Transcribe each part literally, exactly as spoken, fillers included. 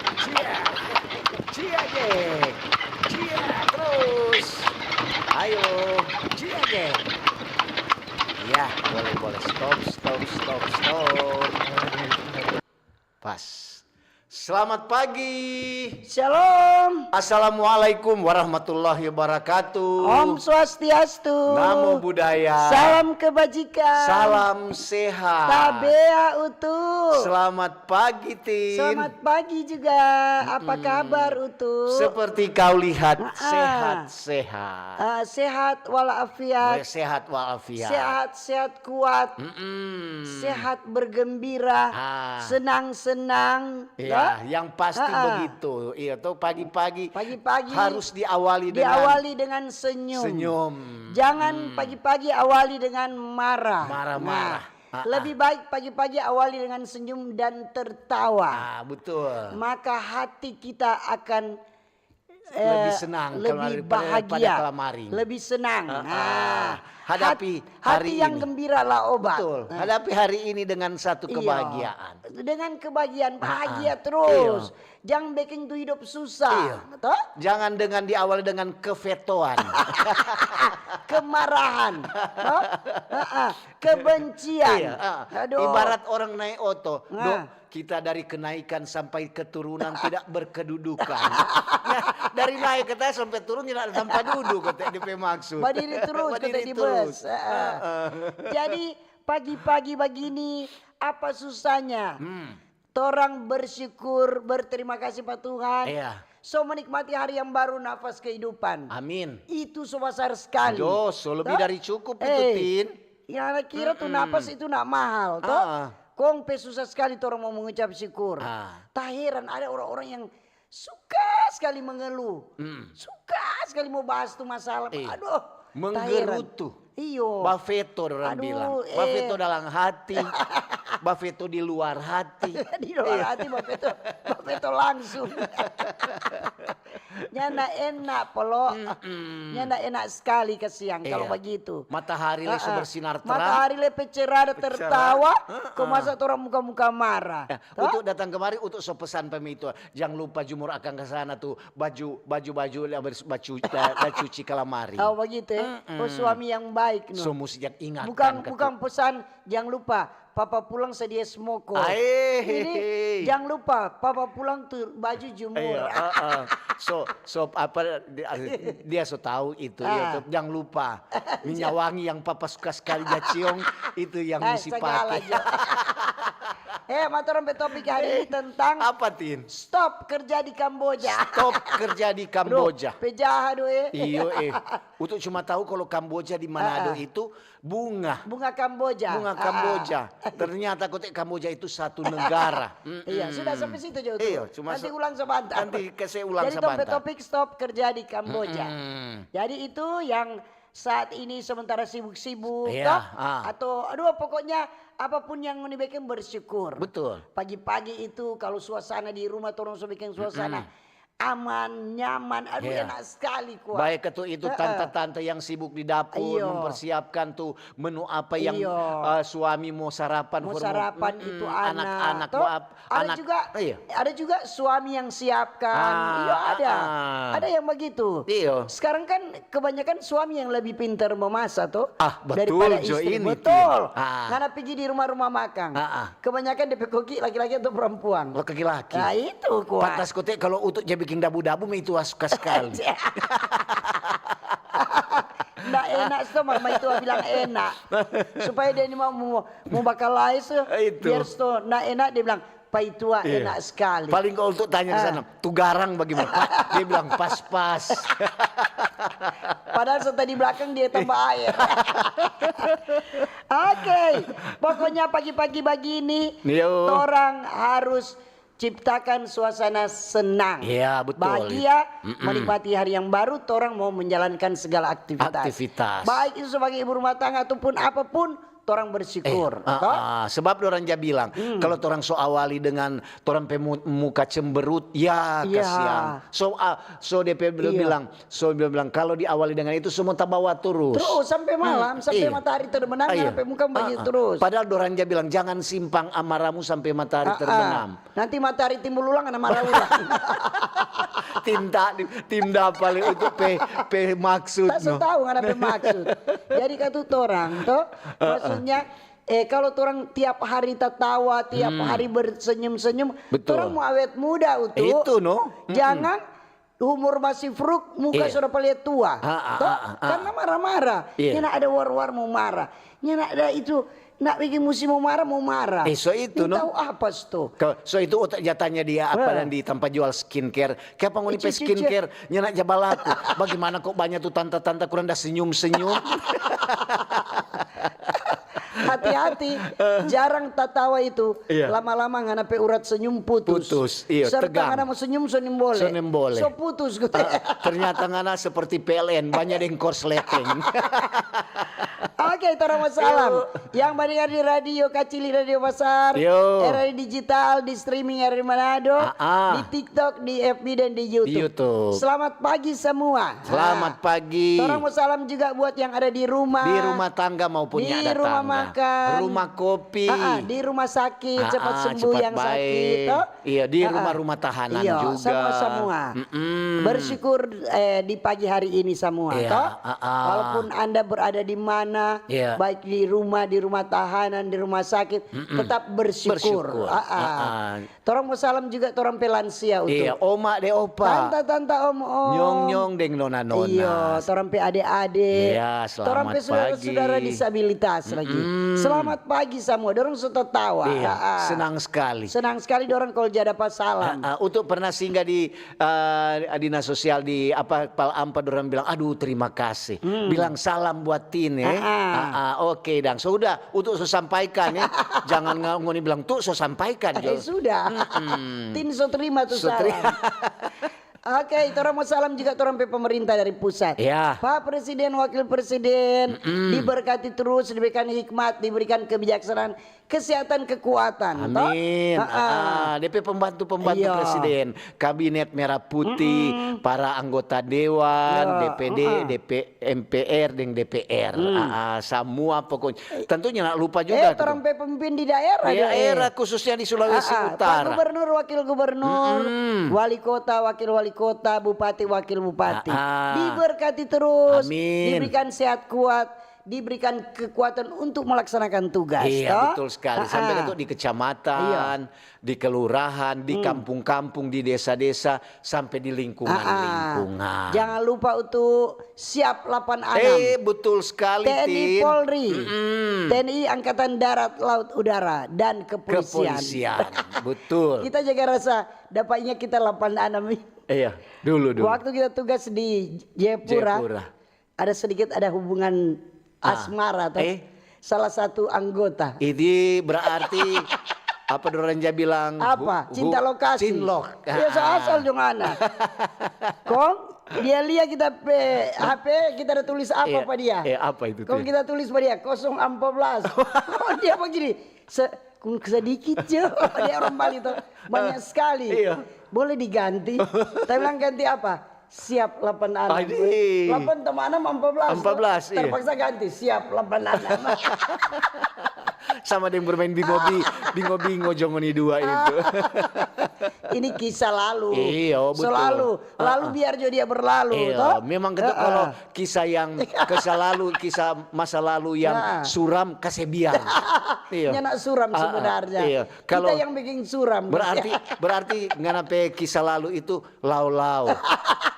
Cia, cia, Jack. Cia terus. Ayo, cia, Jack. Ya, boleh, boleh. Stop, stop, stop, stop. Pas. Selamat pagi. Shalom. Assalamualaikum warahmatullahi wabarakatuh. Om Swastiastu. Namo Buddhaya. Salam kebajikan. Salam sehat. Tabea utu. Selamat pagi, Tin. Selamat pagi juga. Apa kabar, utu? Seperti kau lihat, sehat-sehat. Ah, sehat walafiat. Oh, ya, sehat walafiat. Sehat, sehat kuat. Mm-mm. Sehat bergembira. Ah. Senang-senang. Iya, yang pasti begitu. Iya, tuh pagi-pagi, pagi-pagi harus diawali dengan, diawali dengan senyum. Senyum. Jangan pagi-pagi awali dengan marah. Marah-marah. Nah, lebih baik pagi-pagi awali dengan senyum dan tertawa. Ah, betul. Maka hati kita akan, eh, lebih senang, lebih bahagia, lebih senang. Ah, hadapi hari ini. Hati yang gembira lah obat. Betul. Hadapi hari ini dengan satu kebahagiaan. Dengan kebahagiaan, bahagia terus. Jangan bikin tu hidup susah, toh? Jangan dengan diawali dengan kevetoan. Kemarahan, toh? Kebencian. Iya, ah. Aduh. Ibarat orang naik oto, do, kita dari kenaikan sampai keturunan tidak berkedudukan. Ya, dari naik ke atas sampai turun tidak ada tampa duduk, kata dia pe maksud. Badiri terus, kata di bus. Heeh. Jadi, pagi-pagi bagini, apa susahnya? Torang bersyukur, berterima kasih pa Tuhan. Iya. So menikmati hari yang baru, nafas kehidupan. Amin. Itu so basar skali. Jo, so lebih dari cukup itu, Tin. Ngana kira tu napas itu nda mahal, to? Kong pe susah skali torang mo mengucap syukur. Ta heran, ada orang-orang yang suka skali mengeluh. Suka skali mo bahas tu masalah. Aduh, ta heran. Menggerutu. Iyo. Bafeto, dorang bilang. Aduh, eh. Bafeto dalam hati, bafeto di luar hati. Di luar hati, bafeto, bafeto langsung. Nyanda enak, Polo. Nyanda enak skali kasiang kalo bagitu. Matahari le so bersinar terang. Matahari le pe cerah ada tertawa, kong masa torang muka-muka marah. Toh? Utu datang kemari, Utu so pesan pa mi itu, jang lupa jumur akang ka sana tu, baju, baju-baju la bers-, bacu-, la, la cuci ka lamari. Oh, bagitu, eh? Oh, suami yang baik, no. So musti jang ingatkan ka tu. Bukan, bukan pesan, jang lupa, papa pulang sedia smoko. Ae. Ini, jang lupa, papa pulang tu baju jumur. Iya, heeh. So, so, apa, dia, dia so tahu itu, ya, jang lupa. Minyak wangi yang papa suka sekali ja ciong, itu yang musti pake. Eh, ma torang pe topik hari ini tentang apa, Tin? Stop kerja di Kamboja. Stop kerja di Kamboja. Pe jaha do, eh. Iyo, eh. Utu cuma tahu kalau Kamboja di Manado itu bunga. Bunga Kamboja. Bunga Kamboja. Ternyata kote Kamboja itu satu negara. Iya, sudah sampai situ jo tu. Iyo, cuma nanti ulang sabanta. Nanti kase ulang sabanta. Jadi, tong pe topik stop kerja di Kamboja. Jadi, itu yang saat ini sementara sibuk-sibuk, toh? Atau, aduh, pokoknya apapun yang ngoni beking, bersyukur. Betul. Pagi-pagi itu, kalau suasana di rumah, torang so beking suasana aman, nyaman, aduh, enak skali, kwa. Baik itu, itu tante-tante yang sibuk di dapur, mempersiapkan tu menu apa yang, eh, suami mo sarapan for, mo sarapan itu anak-anak, toh? Ada juga, ada juga suami yang siapkan. Iyo, ada. Ada yang bagitu. Iyo. Sekarang kan kebanyakan suami yang lebih pintar memasak, toh, daripada istri. Ah, betul jo ini, Tin. Betul. Ngana pigi di rumah-rumah makang. Kebanyakan depe koki laki-laki atau perempuan? Oh, laki-laki. Nah, itu, kwa. Pantas kote kalau Utu ja beking dabu-dabu, ma itu suka skali. Nda enak, so, mama itu bilang enak. Supaya dia ini mau, mau, mau bakalae, so, biar so, nda enak, dia bilang, "Paitua enak skali." Paling kalau untuk tanya di sana, "Tu garang bagaimana, Pak?" Dia bilang, "Pas-pas." Padahal so tadi belakang dia tambah aer. Oke, pokoknya pagi-pagi bagini, torang harus ciptakan suasana senang. Iya, betul. Bahagia, menikmati hari yang baru, torang mau menjalankan segala aktivitas. Aktivitas. Baik itu sebagai ibu rumah tangga ataupun apapun, torang bersyukur, Ah, toh? ah, sebab dorang ja bilang, kalau torang so awali dengan torang pe mu- muka cemberut, ya Iya. kasiang. So ah, so depe Iya. bilang, so dia bilang kalau diawali dengan itu semua tabawa terus. Terus sampai malam, sampai Iya. matahari terbenam, Ah, iya. sampai muka Ah, begitu ah. terus. Padahal dorang ja bilang jangan simpang amarahmu sampai matahari Ah, ah. terbenam. Nanti matahari timbul ulang, ada marah ulang. Tinta di- tinda paling itu pe pe maksud Tak so no. Tahu ngana pe maksud. Jadi katu torang toh, maksudnya eh kalau torang tiap hari tatawa, tiap hari bersenyum-senyum, Betul. Torang mau awet muda utu. Itu no. Jangan umur masih fruk, muka Iya. Sudah paliat tua. Ah, ah, Toh? Ah, ah, ah. Karena marah-marah. Iya. Nyanda ada war-war mau marah. Nyanda ada itu. Nak bikin musim mau marah, mau marah. Eh, so itu, Ini no? Tahu apa sto? Ka- So itu otak jatanya dia apa Ah. Dan di tempat jual skincare. Kapan ngoni pe Ici, ici, ici. Skincare nyana ja balaku. Bagaimana kok banyak tuh tanta-tanta kurang da senyum-senyum. Hati-hati, jarang tatawa itu. Iya. Lama-lama ngana pe urat senyum putus. Putus, iya, Serta tegang. Ngana mau senyum so nimbole. So nimbole. So putus gitu. Ah, ternyata ngana seperti P L N, banyak deng korsleting. Oke, torang mau salam. Yang mendengar di radio kacili, radio besar, Yo. R R I digital, di streaming R R I Manado, Ah, ah. Di TikTok, di F B dan di YouTube. YouTube. Selamat pagi semua. Selamat pagi. Torang mau salam juga buat yang ada di rumah. Di rumah tangga maupun Di nyanda rumah tangga. Makan. Rumah kopi. Ah, ah, di rumah sakit, Ah, cepat ah, sembuh cepat yang sakit, baik. Toh? Iya, di Ah, ah. Rumah-rumah tahanan Iya, juga. Semua-semua. Mm-mm. Bersyukur eh, di pagi hari ini semua, Iya, toh? Ah, ah. Walaupun Anda berada di mana, Iya. Baik di rumah, di rumah tahanan, di rumah sakit, tetap bersyukur. Bersyukur. Ah, ah. Ah, ah. Torang mau salam juga torang pe lansia utu. Iya, oma de opa. Tanta-tanta, om-om. Nyong-nyong deng nona-nona. Iya, torang pe ade-ade. Iya, Torang pe selamat saudara-saudara pagi. Disabilitas lagi. Selamat pagi semua. Dorang so tatawa. Iya, Ah, ah. Senang sekali. Senang sekali dorang kalau ja dapa salam. Ah, ah, untuk pernah singgah di ah, dinas sosial di apa Pal Ampat, dorang bilang aduh terima kasih. Bilang salam buat Tin, eh. Ah, ah. Ah, ah, oke dang. Sudah, untuk so sampaikan, eh. Jangan nga- ngoni bilang tuh so sampaikan. Eh, Jo. Sudah. Tin so terima tu So salam. terima. Oke, torang mau salam juga torang pe pemerintah dari pusat. Ya. Pak Presiden, Wakil Presiden, diberkati terus, diberikan hikmat, diberikan kebijaksanaan, kesehatan, kekuatan. Toh? Amin. Ha-ha. Ah, D P pembantu-pembantu Iya. presiden, kabinet merah putih, para anggota dewan, Iya, D P D, ha-ha. D P, M P R, deng D P R. Ah, ah, semua pokoknya. Tentunya nak lupa Eh, juga. torang pe pemimpin di daerah. Di Deh. Daerah khususnya di Sulawesi Ah, ah, Pak Utara. Gubernur, Wakil Gubernur, Wali Kota, Wakil Wali Kota, Bupati, Wakil Bupati. Ah, ah. Diberkati terus, Amin. Diberikan sehat kuat, diberikan kekuatan untuk melaksanakan tugas. Iya, Toh? Betul sekali. Ah, Sampai ah. itu di kecamatan, Iya. di kelurahan, di kampung-kampung, di desa-desa, sampai di Ah, ah. lingkungan-lingkungan. Jangan lupa untuk siap lapan enam. Eh, betul sekali, T N I Tin. Polri, Mm-mm. T N I Angkatan Darat, Laut, Udara, dan kepolisian. Kepolisian, betul. Kita jaga rasa dapatnya kita lapan enam. Iya, dulu, dulu. Waktu kita tugas di Jayapura, Jayapura. Ada sedikit ada hubungan Ah, asmara tuh. Eh? Salah satu anggota. Ini berarti apa dorang ja bilang? Apa? Hu- hu- Cinta lokasi. Cinlok. Ya, so Ah. Asal dong ana. Kong dia lia kita pe H P, kita ada tulis apa Iya, pa dia? Iya, apa itu? Kong Tin? Kita tulis pa dia kosong empat belas. Kong dia begini. Se kong sedikit jo. Dia orang Bali tuh. Banyak sekali. Iya. Boleh diganti. Tapi bilang ganti apa? Siap lapan enam. Aduh. Lapan tambah enam empat belas. Empat belas, iya. Terpaksa ganti siap lapan enam. Sama deng bermain bingo-bi, bingo-bingo jo ngoni dua itu. Ini kisah lalu. Iya, betul. Selalu. Lalu Ah, ah. Biar jo dia berlalu, Iya, toh? Memang kita Ah, kalau ah. Kisah yang kase lalu, kisah masa lalu yang Nah. Suram, kase biar. Iya. Nyanda suram Ah, ah, sebenarnya. Iya. Kita yang bikin suram. Berarti berarti ngana pe kisah lalu itu lao-lao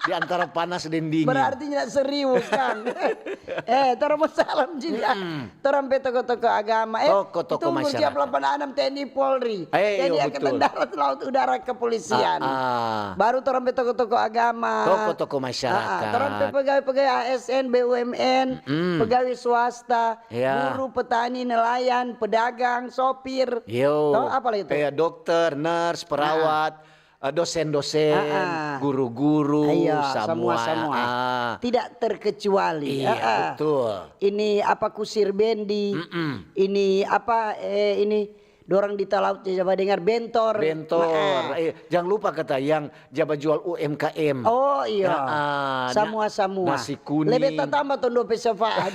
di antara panas dan dingin. Berarti nyanda serius, Kang. Eh, torang mo salam juga. Torang pe tokoh-tokoh agama. Eh, Tokoh-tokoh itu umur siap masyarakat. Lapan Anam, T N I, Polri. Eh, Jadi iya, Angkatan betul. Darat, Laut, Udara, Kepolisian. Ah, ah. Baru torang pe tokoh-tokoh agama. Tokoh-tokoh masyarakat. Ah, ah. Torang pe pegawai-pegawai A S N, B U M N, pegawai swasta, Ya. Guru, petani, nelayan, pedagang, sopir. Yo. Toh, apa lagi tuh? Kayak dokter, nurse, perawat, Ah, dosen-dosen, ah, ah, guru-guru, iya, samua, samua, samua. Ah. Tidak terkecuali. Iya, ah, ah, betul. Ini apa, kusir bendi, mm-mm, ini apa, eh, ini dorang di talaut ja badengar, bentor. Bentor. Ah, ah. Eh, jang lupa kata yang ja bajual U M K M. Oh, iya. Ah, ah, samua, samua. Nasi kuning. Lebe tatamba tong dua pe syafaat.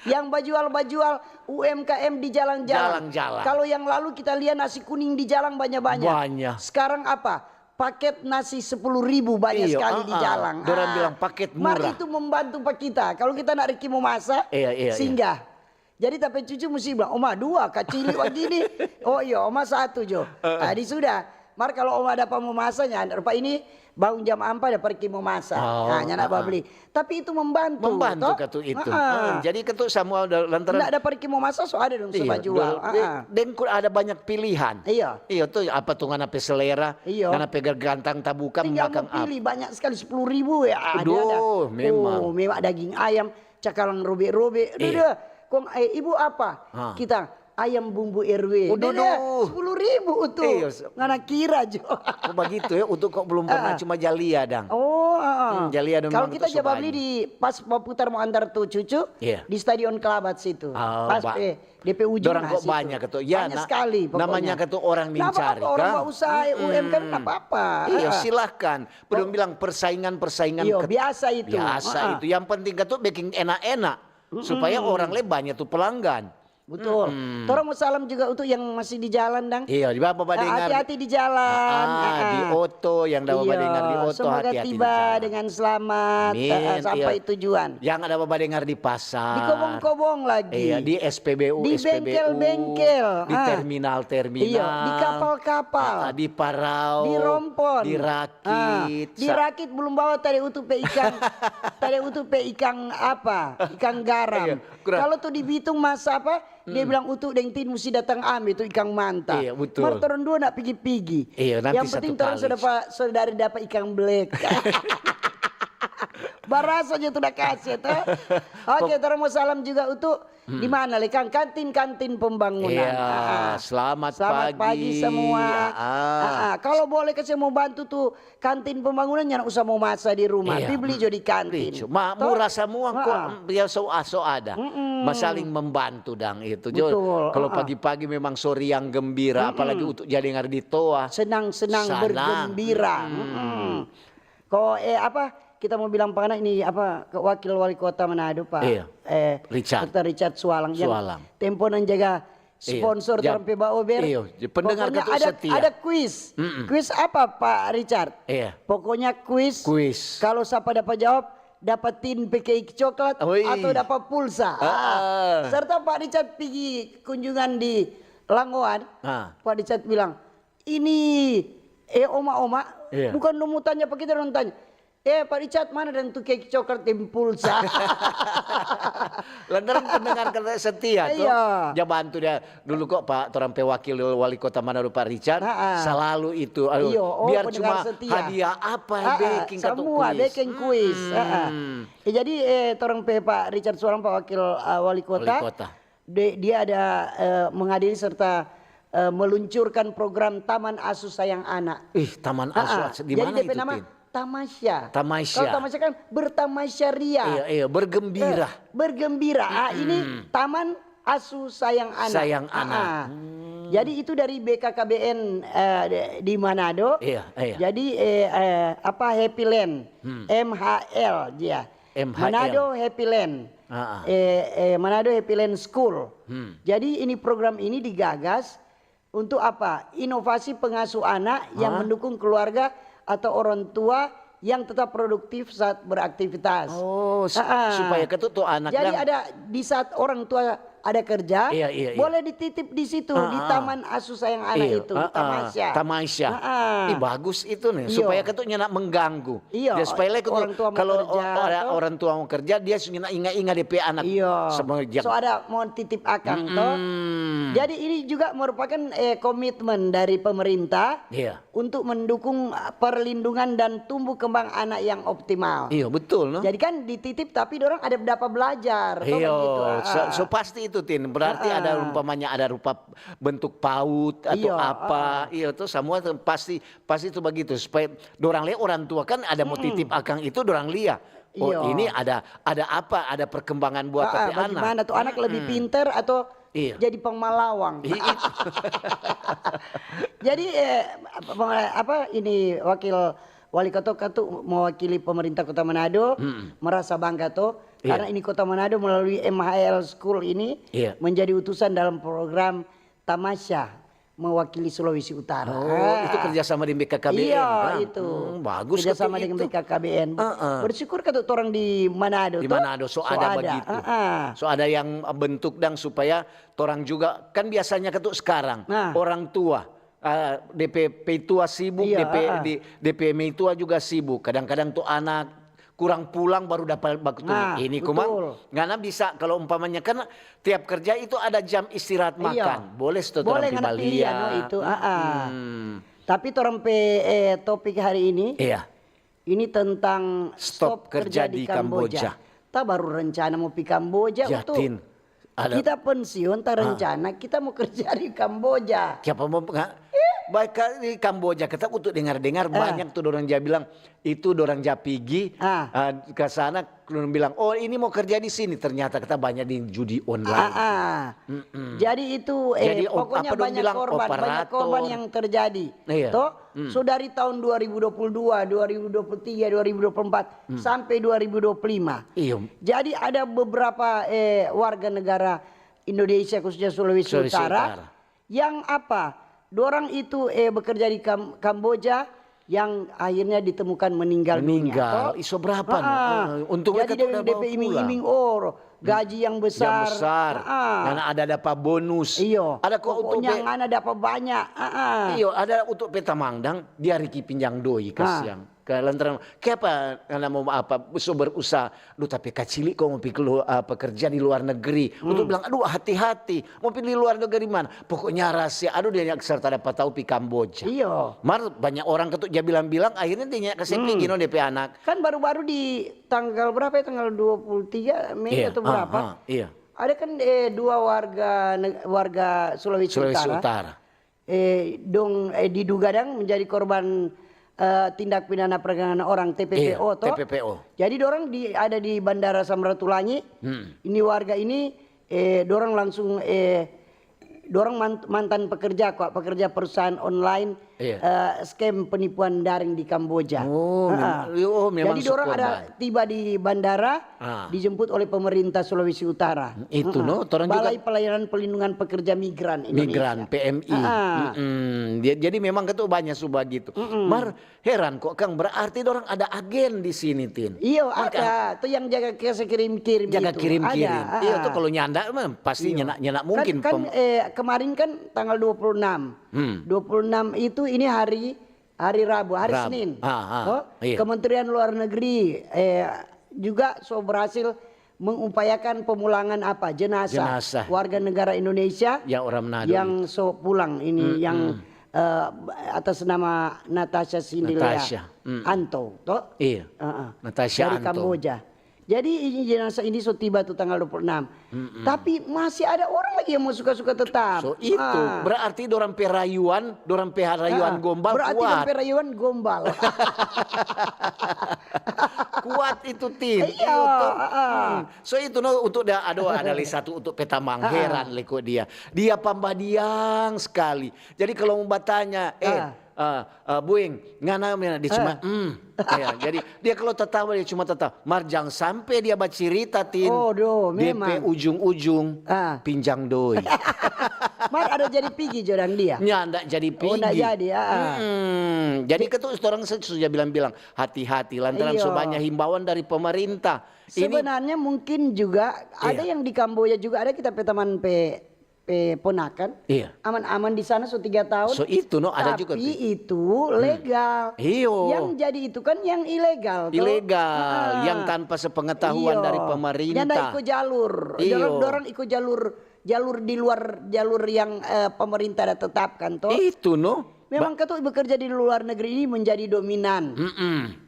Yang bajual-bajual U M K M di jalan-jalan. Jalan-jalan. Kalau yang lalu kita lia nasi kuning di jalan banya-banya. Banya. Sekarang apa? Paket nasi sepuluh ribu banya, iyo, skali di, ah, ah, jalan. Dorang, ah, bilang paket murah. Mar itu membantu pa kita. Kalau kita nak riki mo masa, iya, iya, iya, singgah. Jadi ta pe cucu musti bilang, "Oma, dua kacili bagini." "Oh iyo, Oma satu jo." Heeh. Tadi sudah. Mar kalau Oma dapa mo masa, nya rupa ini bangun jam ampa dapa riki mo masa. Oh, ah, nyanda, heeh, babli. Tapi itu membantu, membantu to? Katu itu. Heeh. Heeh, jadi katu samua da-, lantaran nda dapa riki mo masa, so ada dong, iya, so bajual. Dong, heeh, deng ku ada banyak pilihan. Iya. Iya, tu apa tu ngana pe selera, iya, ngana pe gantang tabuka. Tinggal mo pili, banyak skali, sepuluh ribu ya, ada, ada. Aduh, memang. Oh, memang daging ayam, cakalang robe-robe. Aduh, iya, dah. Kong, eh, ibu apa? Ha. Kita ayam bumbu R W. Aduh, dah, dah, duh. Sepuluh ribu tu. Iya, se- Ngana kira jo. Oh, bagitu ya, untuk kok belum pernah, ah, cuma ja lia dang. Oh, ah, ah. Hmm, ja lia dong. Kalau kita ja babli di pas baputar mo antar tu cucu, iya, di Stadion Kelabat situ. Oh, pas, eh, D P ujung. Dorang kong situ. Banyak katu. Ya, banyak skali pokoknya. Namanya katu orang mencari, apa-apa, orang kan? Mau usaha U M K M, mm-mm, nggak apa-apa. Iya, ah, silahkan. Belum bilang persaingan-persaingan. Iya, biasa itu. Biasa itu. Yang penting katu bikin enak-enak. Supaya orang le banyak tu pelanggan. Betul. Mm-mm. Torang mo salam juga untuk yang masih di jalan, dang. Iya, di bapa badengar. Ah, hati-hati di jalan. Ah, ah, di oto, yang da badengar di oto, hati-hati di jalan. Iya, semoga tiba dengan selamat, ah, ah, sampai tujuan. Amin, iya. Yang ada badengar di pasar. Di kobong-kobong lagi. Iya, di S P B U, S P B U, di bengkel-bengkel, di terminal-terminal. Iya, di kapal-kapal. Ah, ah, di parau, di rompon. Di rakit. Ah, di rakit belum bawa tade utu pe ikang. Tade utu pe ikang apa? Ikang garam. Iya, kurang. Kalau tu di Bitung, Mas, apa? Dia bilang, "Utu deng Tin musti datang ambe tu ikang manta." Iya, betul. Mar torang dua nda pigi-pigi. Iya, nanti satu kali. Yang penting torang so dapa, so dari dapa ikang black. Barasa jo tu da kase, to. Oke, torang mo salam juga, Utu. Di mana le, kang? Kantin-kantin pembangunan. Iya, ah, selamat pagi semua. Ah, ah. Kalau boleh kase mo bantu tu kantin pembangunan, nyanda usah mo masa di rumah. Iya. Pi bli jo di kantin. Pi jo. Murah samua kok, mm, ya so, so ada. Mm-mm. Ma saling membantu dang itu jo. Betul. Kalau pagi-pagi memang so riang gembira, apalagi untuk ja dengar di toa. Senang-senang bergembira. Mm-mm. Ko, eh, apa, kita mo bilang pa ngana ini, apa, ke wakil wali kota Manado, Pak, eh, Richard. Dokter Richard Sualang, yang tempo nan jaga sponsor torang pe baober. Iya, pendengar katu setia. Pokoknya ada, ada kuis. Mm-mm. Kuis apa, Pak Richard? Iya. Pokoknya kuis, kalau sapa dapa jawab, dapa Tin pe keik coklat atau dapa pulsa. Ah. Serta Pak Richard pigi kunjungan di Langoan, Pak Richard bilang, "Ini, eh, oma-oma, bukan dong mo tanya pa kita, dong tanya, 'Eh, Pak Richard, mana dong tu keik coklat deng pulsa?'" Lantaran pendengar kata setia, to. Iya. Ja bantu dia. Dulu kok, Pak, torang pe wakil wali kota Manado, Pak Richard, salalu itu, aduh, biar cuma hadiah apa, beking katu kuis. Samua beking kuis. Mm-mm. Ya, jadi, eh, torang pe Pak Richard Sualang, Pak Wakil, eh, Wali Kota. Wali Kota. De-, dia ada, eh, menghadiri serta, eh, meluncurkan program Taman Asuh Sayang Anak. Ih, Taman Asuh, di mana itu, Tin? Jadi dia pe nama Tamasya. Tamasya. Kalau tamasya kan bertamasya ria. Iya, iya, bergembira. Eh, bergembira. Ah, ini Taman Asuh Sayang Anak. Sayang Anak. Ah, ah. Hmm. Jadi itu dari B K K B N, eh, di, di Manado. Iya, iya. Jadi, eh, eh, apa, Happy Land, M H L dia. M H L. Manado Happy Land. Ah, ah. Eh, eh, Manado Happy Land School. Hmm. Jadi ini program ini digagas untuk apa? Inovasi pengasuh anak yang mendukung keluarga atau orang tua yang tetap produktif saat beraktivitas. Oh, supaya ketu tu anak. Jadi ada di saat orang tua ada kerja, iya, iya, boleh dititip di situ, di Taman Asuh Sayang Anak itu, di Tamasya. Tamasya. Ih, bagus itu nih, supaya ketu nyanda mengganggu. Iya, supaya orang tua mau kerja, ada orang tua mau kerja, dia sudah inga-inga depe anak. Iya. So ada mau titip akang to. Jadi ini juga merupakan, eh, komitmen dari pemerintah untuk mendukung, eh, perlindungan dan tumbuh kembang anak yang optimal. Iya, betul, no? Jadi kan dititip tapi dorang ada dapa belajar, to, kan gitu. Iya, so, so pasti Tin, berarti ada, umpamanya ada rupa bentuk paut atau apa, iya, itu semua tuh pasti, pasti itu begitu, supaya dorang lia orang tua kan ada mo titip akang itu, dorang lia, "Oh, iya, ini ada, ada apa, ada perkembangan buat tapi anak." Bagaimana tuh anak lebih pinter atau jadi pengmalawang? Jadi, eh, apa, apa ini, wakil wali kota tu mewakili pemerintah Kota Manado, merasa bangga to, karena ini Kota Manado melalui M H L School ini menjadi utusan dalam program Tamasya mewakili Sulawesi Utara. Oh, itu kerjasama dengan B K K B N, iya, kan? Itu. Hmm, bagus. Kerjasama dengan B K K B N. Bersyukur katu torang di Manado, di Manado so ada begitu. So ada yang bentuk dang supaya torang juga, kan biasanya katu sekarang, orang tua, ah, depe peitua sibuk, depe, di, depe meitua juga sibuk. Kadang-kadang tu anak kurang pulang baru dapat waktu. Nah, ini, Komang, betul. Ngana bisa, kalau umpamanya kan tiap kerja itu ada jam istirahat makan. Boleh sto torang pi balia. Boleh ngana pilih, anu, itu, ah, ah. Tapi torang pe, eh, topik hari ini, iya, ini tentang stop kerja di Kamboja. Ta baru rencana mo pi Kamboja, Utu. Kita pensiun, ta rencana kita mo kerja di Kamboja. Kiapa mo, baik ka di Kamboja, kita untuk dengar-dengar banyak tu dorang ja bilang, itu dorang ja pigi, ah, ke sana, dorang bilang, "Oh, ini mo kerja di sini." Ternyata kita banyak di judi online. Ah, ah. Jadi itu, eh, pokoknya banyak korban, banyak korban yang terjadi. Iya. To? So dari tahun dua ribu dua puluh dua, dua ribu dua puluh tiga, dua ribu dua puluh empat, sampai dua ribu dua puluh lima. Iya. Jadi ada beberapa, eh, warga negara Indonesia, khususnya Sulawesi Utara, yang apa? Dorang itu, eh, bekerja di Kam-, Kamboja yang akhirnya ditemukan meninggal dunia. Meninggal. Iso berapa, no? Eh, untungnya jadi depe iming-iming, oh, gaji yang besar. Yang besar. Ngana ada dapa bonus. Iyo. Ada ko untuk pokoknya ngana dapa banyak. Iyo, ada untuk pe tamang dang, dia riki pinjang doi, kasiang. Ka lantaran, kiapa ngana mo apa, so berusaha, duh, tapi kacili ko mo pi kelu-, apa, kerja di luar negeri. Untuk bilang, aduh, hati-hati, mo pi di luar negeri mana? Pokoknya rahasia, aduh, dia serta dapa tau pi Kamboja. Iyo. Mar, banyak orang ketuk ja bilang-bilang, akhirnya dia nyak kase pigi no depe anak. Kan baru-baru di tanggal berapa ya, tanggal dua puluh tiga Mei atau berapa? Iya. Ada kan, eh, dua warga neg-, warga Sulawesi Utara. Eh, dong, eh, diduga dang menjadi korban, eh, tindak pidana perdagangan orang, T P P O, to? T P P O. Jadi dorang di, ada di Bandara Samratulangi. Ini warga ini, eh, dorang langsung, eh, dorang man-, mantan pekerja kwa, pekerja perusahaan online, eh, scam penipuan daring di Kamboja. Oh, memang. Jadi dorang ada tiba di bandara, dijemput oleh pemerintah Sulawesi Utara. Itu, no, torang juga Balai Pelayanan Pelindungan Pekerja Migran Indonesia. Migran, P M I. Dia, jadi memang ketu banyak suba gitu. Mar, heran kok, Kang, berarti dorang ada agen di sini, Tin. Iyo, ada. Tu yang jaga kase kirim-kirim itu. Jaga kirim-kirim. Iyo, tu kalau nyanda mah pasti nyanda, nyanda mungkin. Kan, eh, kemarin kan tanggal dua puluh enam. Dua puluh enam itu ini hari, hari Rabu, hari Senin. Kementerian Luar Negeri, eh, juga so berhasil mengupayakan pemulangan apa, jenazah warga negara Indonesia yang so pulang ini, yang, eh, atas nama Natasha Sindilea Anto, to? Iya. Natasha Anto. Dari Kamboja. Jadi ini jenazah ini so tiba tu tanggal dua puluh enam. Tapi masih ada orang lagi yang mo suka-suka tetap. So itu, berarti dorang pe rayuan, dorang pe rayuan gombal kuat. Berarti dorang pe rayuan gombal. Kuat itu, Tin. Iya, to. So itu, no, untuk dia, aduh, ada lagi satu untuk pe tamang, heran leko dia. Dia pambadiang sekali. Jadi kalau mo batanya, eh, eh, eh, Bueng, ngana, dia cuma, hmm. Ya, jadi dia kalau tatawa, dia cuma tatawa. Mar jang sampe dia bacirita, Tin. Oh, do, memang. Depe ujung-ujung, pinjang doi. Mar ada jadi pigi jo dang dia? Nyanda jadi pigi. Oh, nda jadi, ah. Jadi ketu orang se-, sudah bilang-bilang, hati-hati, lantaran so banyak himbauan dari pemerintah. Sebenarnya mungkin juga ada yang di Kamboja juga, ada kita pe teman pe, pe ponakan. Iya. Aman-aman di sana so tiga tahun. So itu, no, ada juga. Tapi itu legal. Iyo. Yang jadi itu kan yang ilegal, to? Ilegal, yang tanpa sepengetahuan dari pemerintah. Nyanda iko jalur. Iyo. Dorang, dorang iko jalur, jalur di luar jalur yang, eh, pemerintah ada tetapkan, to? Itu, no. Memang ketu bekerja di luar negeri ini menjadi dominan.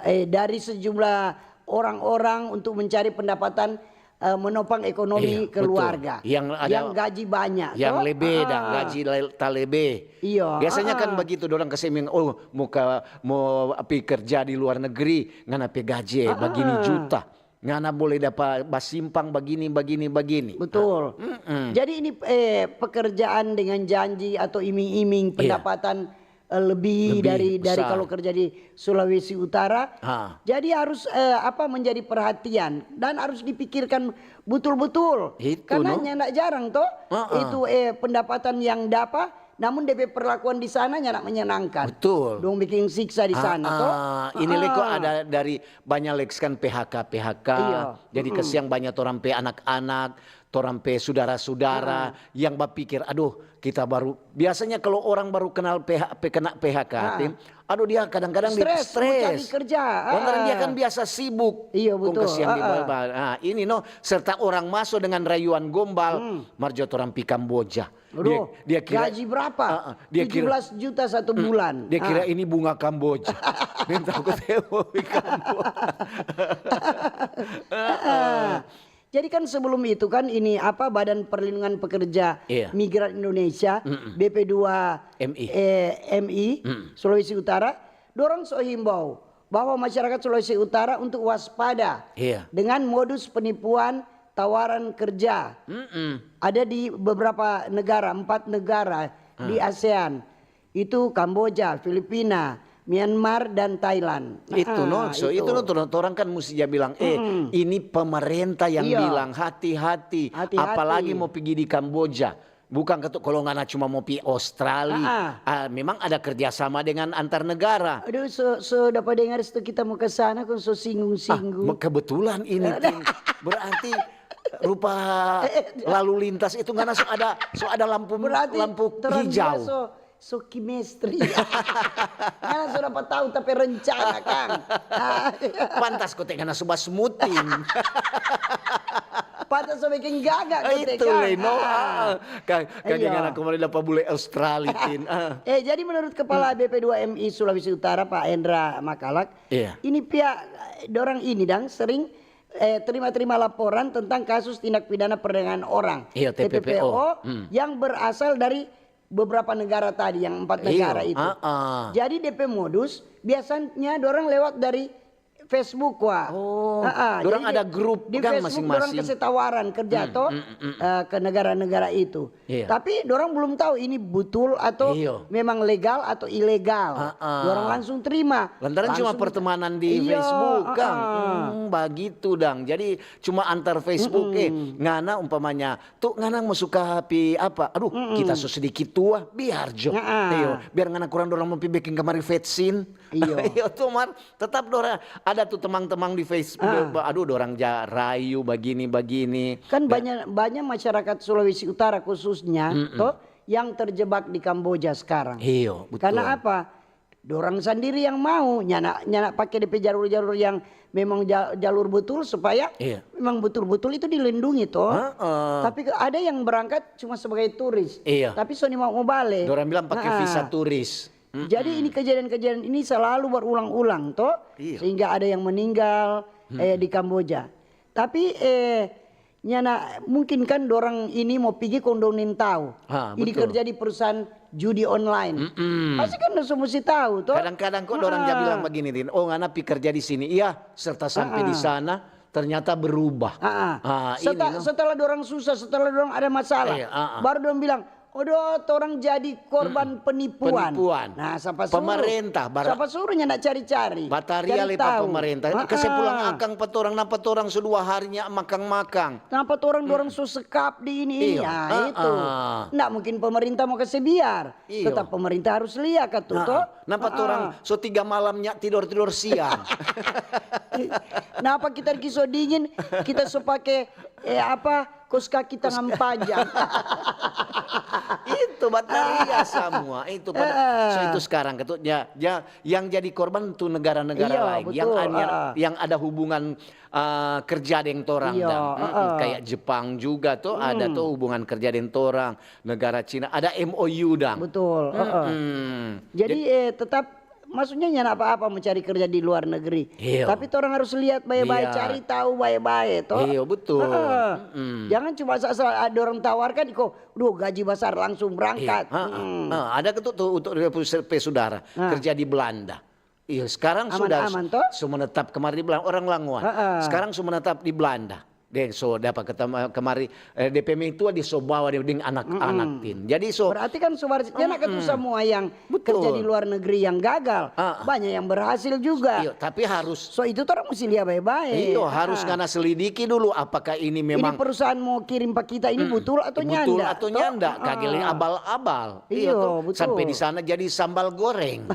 Eh, dari sejumlah orang-orang untuk mencari pendapatan, eh, menopang ekonomi Iya, betul. keluarga. Yang ada Yang gaji banyak, yang toh? lebe dang, Ah. gaji le- ta lebe. Iya, Biasanya kan ah. Begitu, dorang kase ming, oh, mo ka, mo pi kerja di luar negeri, ngana pe gaji eh, bagini juta. Ngana boleh dapa basimpang bagini, bagini, bagini. Betul. Mm-mm. Jadi ini eh, pekerjaan dengan janji atau iming-iming Iya. pendapatan eh, lebih, Lebih dari dari besar. Kalau kerja di Sulawesi Utara. Ah. Jadi harus eh, apa menjadi perhatian dan harus dipikirkan betul-betul. Itu, Karena no? Nyanda jarang toh Ah, ah. itu eh, pendapatan yang dapat, namun D P perlakuan di sana nyanda menyenangkan. Betul. Dong bikin siksa di sana Ah, toh. ah, ini le ko Ah. ada dari banyak leks kan P H K, P H K. Iya. Jadi kasiang banyak torang pe anak-anak, torang pe sudara-sudara yang bapikir, aduh, kita baru, biasanya kalau orang baru kenal P H, pe- kena P H K, Ah. Tin, aduh, dia kadang-kadang dia Stres, mau cari kerja. Lantaran dia Ah. kan biasa sibuk. Iya, Kong betul. kasiang di Ah, ah. bawah. Nah, ini no, serta orang maso dengan rayuan gombal, mar jo torang pi Kamboja. Aduh, Dia, dia kira, gaji berapa? Ah, ah. Dia kira- Tujuh belas juta satu bulan. Dia kira Ah. Ini bunga Kamboja. Minta aku teh mau di Kamboja. Ah. Jadi kan sebelum itu kan ini apa, Badan Perlindungan Pekerja Iya. Migran Indonesia, B P dua M I. eh, M I, Sulawesi Utara, dorang so himbau bahwa masyarakat Sulawesi Utara untuk waspada Iya. dengan modus penipuan tawaran kerja. Mm-mm. Ada di beberapa negara, empat negara di ASEAN. Itu Kamboja, Filipina, Myanmar, dan Thailand. Itu no, Ah, so itu no, torang, torang kan musti ja bilang, eh, ini pemerintah yang Iya. bilang hati-hati, Hati-hati. Apalagi mo pigi di Kamboja. Bukan katu kalau ngana cuma mo pi Australia. Ah, ah. Ah, memang ada kerjasama dengan antar negara. Aduh, so, so dapat dengar itu kita mau ke sana, kong so singgung-singgung. Ah, kebetulan ini, Tin. Berarti rupa lalu lintas itu ngana so ada, so ada lampu, Berarti lampu torang hijau. Dua so, so chemistry. Ngana so dapat tahu tapi rencana, Kang. Pantas kote ngana so basmuting. Pantas so bikin gaga kote, Itu Kang. le, no. Ah. Ah, ka-, kage Iya. Ngana kemarin dapat bule Australia, Tin. Ah. Eh, jadi menurut Kepala B P dua M I Sulawesi Utara, Pak Hendra Makalak, Iya. ini pihak, eh, dorang ini dang sering eh, terima-terima laporan tentang kasus tindak pidana perdagangan orang, Iya, T P P O. Hmm. Yang berasal dari beberapa negara tadi, yang empat Iya, negara itu. Ah, ah. Jadi D P modus biasanya dorang lewat dari Facebook, wah. Oh, Ah, ah. dorang Jadi ada di- grup di kan Facebook dorang masing-masing. Kasih tawaran kerja toh, eh, ke negara-negara itu. Iya. Tapi dorang belum tahu ini betul atau Iya. memang legal atau ilegal. Ah, ah. Dorang langsung terima. Lantaran cuma Langsung pertemanan di Iya, Facebook, ah, Kang. ah. Hmm, bagitu dang. Jadi cuma antar Facebook, eh, ngana umpamanya, tuh ngana mau suka pi apa? Aduh, kita so sedikit tua, biar jo. Ah, ah. Iyo, biar ngana kurang dorang mau pi bikin kamari vetsin. Iyo. Iyo tuh, Mar. Tetap dorang ada tuh temang-temang di Facebook. Ah. Aduh, dorang ja rayu bagini-bagini. Kan banyak, banyak masyarakat Sulawesi Utara khususnya toh yang terjebak di Kamboja sekarang. Iyo, betul. Karena apa? Dorang sendiri yang mau, nyana, nyana pakai D P jalur-jalur yang memang ja- jalur betul supaya Iya. memang betul-betul itu dilindungi toh. Heeh. Tapi ke- ada yang berangkat cuma sebagai turis. Iya. Tapi so ni mau, mau bale. Dorang bilang pakai Heeh. Visa turis. Mm. Jadi ini kejadian-kejadian ini selalu berulang-ulang toh, Iya. Sehingga ada yang meninggal eh, di Kamboja. Tapi eh, nyana mungkin kan dorang ini mau pigi kong dong nintau. Ha, Ini betul. Kerja di perusahaan judi online. Pasti kan dong so mesti tahu toh. Kadang-kadang kok dorang ja bilang begini, Tin. Oh, ngana pi kerja di sini. Iya, serta sampai di sana ternyata berubah. Ah, ah. Ah, Seta- ini, no. Setelah dorang susah, setelah dorang ada masalah, Iya, ah, ah. Baru dorang bilang, "Odo, torang jadi korban penipuan." Penipuan. Nah, sapa suruh? Pemerintah, bar- Sapa suruh nyanda cari-cari? Bataria Cari le pa tahu. pemerintah. Ah, Kase ah. Pulang akang pa torang, napa torang so dua hari nya makang-makang. Napa torang dorang so sekap di ini? Iya, Nah, ah, itu. Ah. Ndak mungkin pemerintah mau kase biar. Iya. Tetap pemerintah harus lia katu, Nah, toh? Napa Ah, torang ah. So tiga malam nya tidor-tidor siang? Napa kita ki so dingin, kita so pake eh apa, kos kaki tangan panjang. Itu bataria semua itu pada. So itu sekarang katu ya, ya, yang jadi korban tu negara-negara Iya, lain yang betul, ada, ah. Yang ada hubungan eh, kerja deng torang Iya, dang. Mm-mm, ah. Kayak Jepang juga tuh ada tuh hubungan kerja deng torang, negara Cina ada M O U dang. Betul, heeh. Mm-mm. Jadi eh, tetap Maksudnya nyanda apa-apa mo cari kerja di luar negeri. Iyo. Tapi torang harus lihat bae-bae, Lihat. cari tahu bae-bae to. Iyo, betul. Heeh. Mm-mm. Jangan cuma asal-asal ada orang tawarkan, iko, duh gaji besar langsung berangkat. Iya, ha, ha, Mm. ha. Ada ketu tu untuk pe sudara Ha. kerja di Belanda. Iya, sekarang sudah Aman-aman, to? su menetap kemari di Belanda, orang Langoa. Ha, ha. Sekarang su menetap di Belanda. Deng so dapa ketemu kemari, eh, de pe mertua dia so bawa dia deng anak-anak tin. Jadi so Berarti kan subar nyanda katu samua yang Betul. kerja di luar negeri yang gagal, Ah. banyak yang berhasil juga. Iyo, tapi harus So itu torang mesti lia bae-bae. Iyo, harus Ah. ngana selidiki dulu apakah ini Ini memang perusahaan mau kirim pa kita ini betul atau betul nyanda? atau Toh? nyanda, Ah. Kagele abal-abal. Iyo, Toh? betul. Sampai di sana jadi sambal goreng.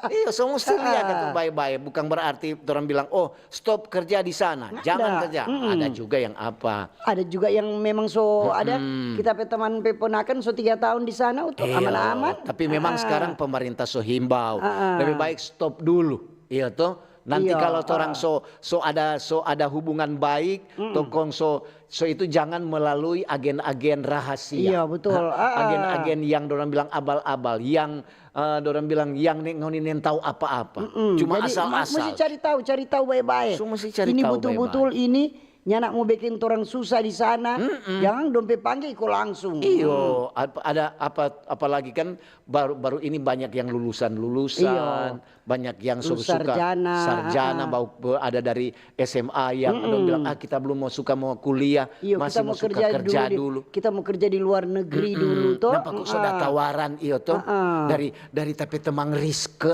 Iyo, so mesti lihat itu bae-bae. Bukan berarti orang bilang, "Oh, stop kerja di sana, jangan Ada. kerja." Mm-mm. Ada juga yang apa? Ada juga yang memang so ada kita pe teman pe ponakan so tiga tahun di sana untuk Iyo, aman-aman. Tapi memang Ah. sekarang pemerintah so himbau, Ah, ah. lebih baik stop dulu, iya toh. Nanti Iya, kalau torang ah. so so ada so ada hubungan baik, tokong so so itu jangan melalui agen-agen rahasia. Iya, betul. Ha, Ah, ah. Agen-agen yang dorang bilang abal-abal, yang eh, dorang bilang yang ne- ngoni neng tahu apa-apa. Mm, Cuma jadi, ma- asal-asal. Mesti cari tahu, cari tahu bae-bae. So, mesti cari Ini tahu betul-betul ini nyanda mo beking torang susah di sana. Jangan dong pe pangge iko langsung. Iyo, ap- ada apa apalagi kan baru baru ini banyak yang lulusan-lulusan, Iyo. Banyak yang su- Lulus suka sarjana, sarjana, ah. Bau be- ada dari S M A yang dong bilang ah kita belum mau suka mau kuliah, Iyo, masih kita mau mau suka kerja, kerja dulu, di- dulu. Kita mau kerja di luar negeri dulu toh. Nampak kok so ada Ah. Tawaran iyo toh Ah, ah. dari dari tapi temang Rizke.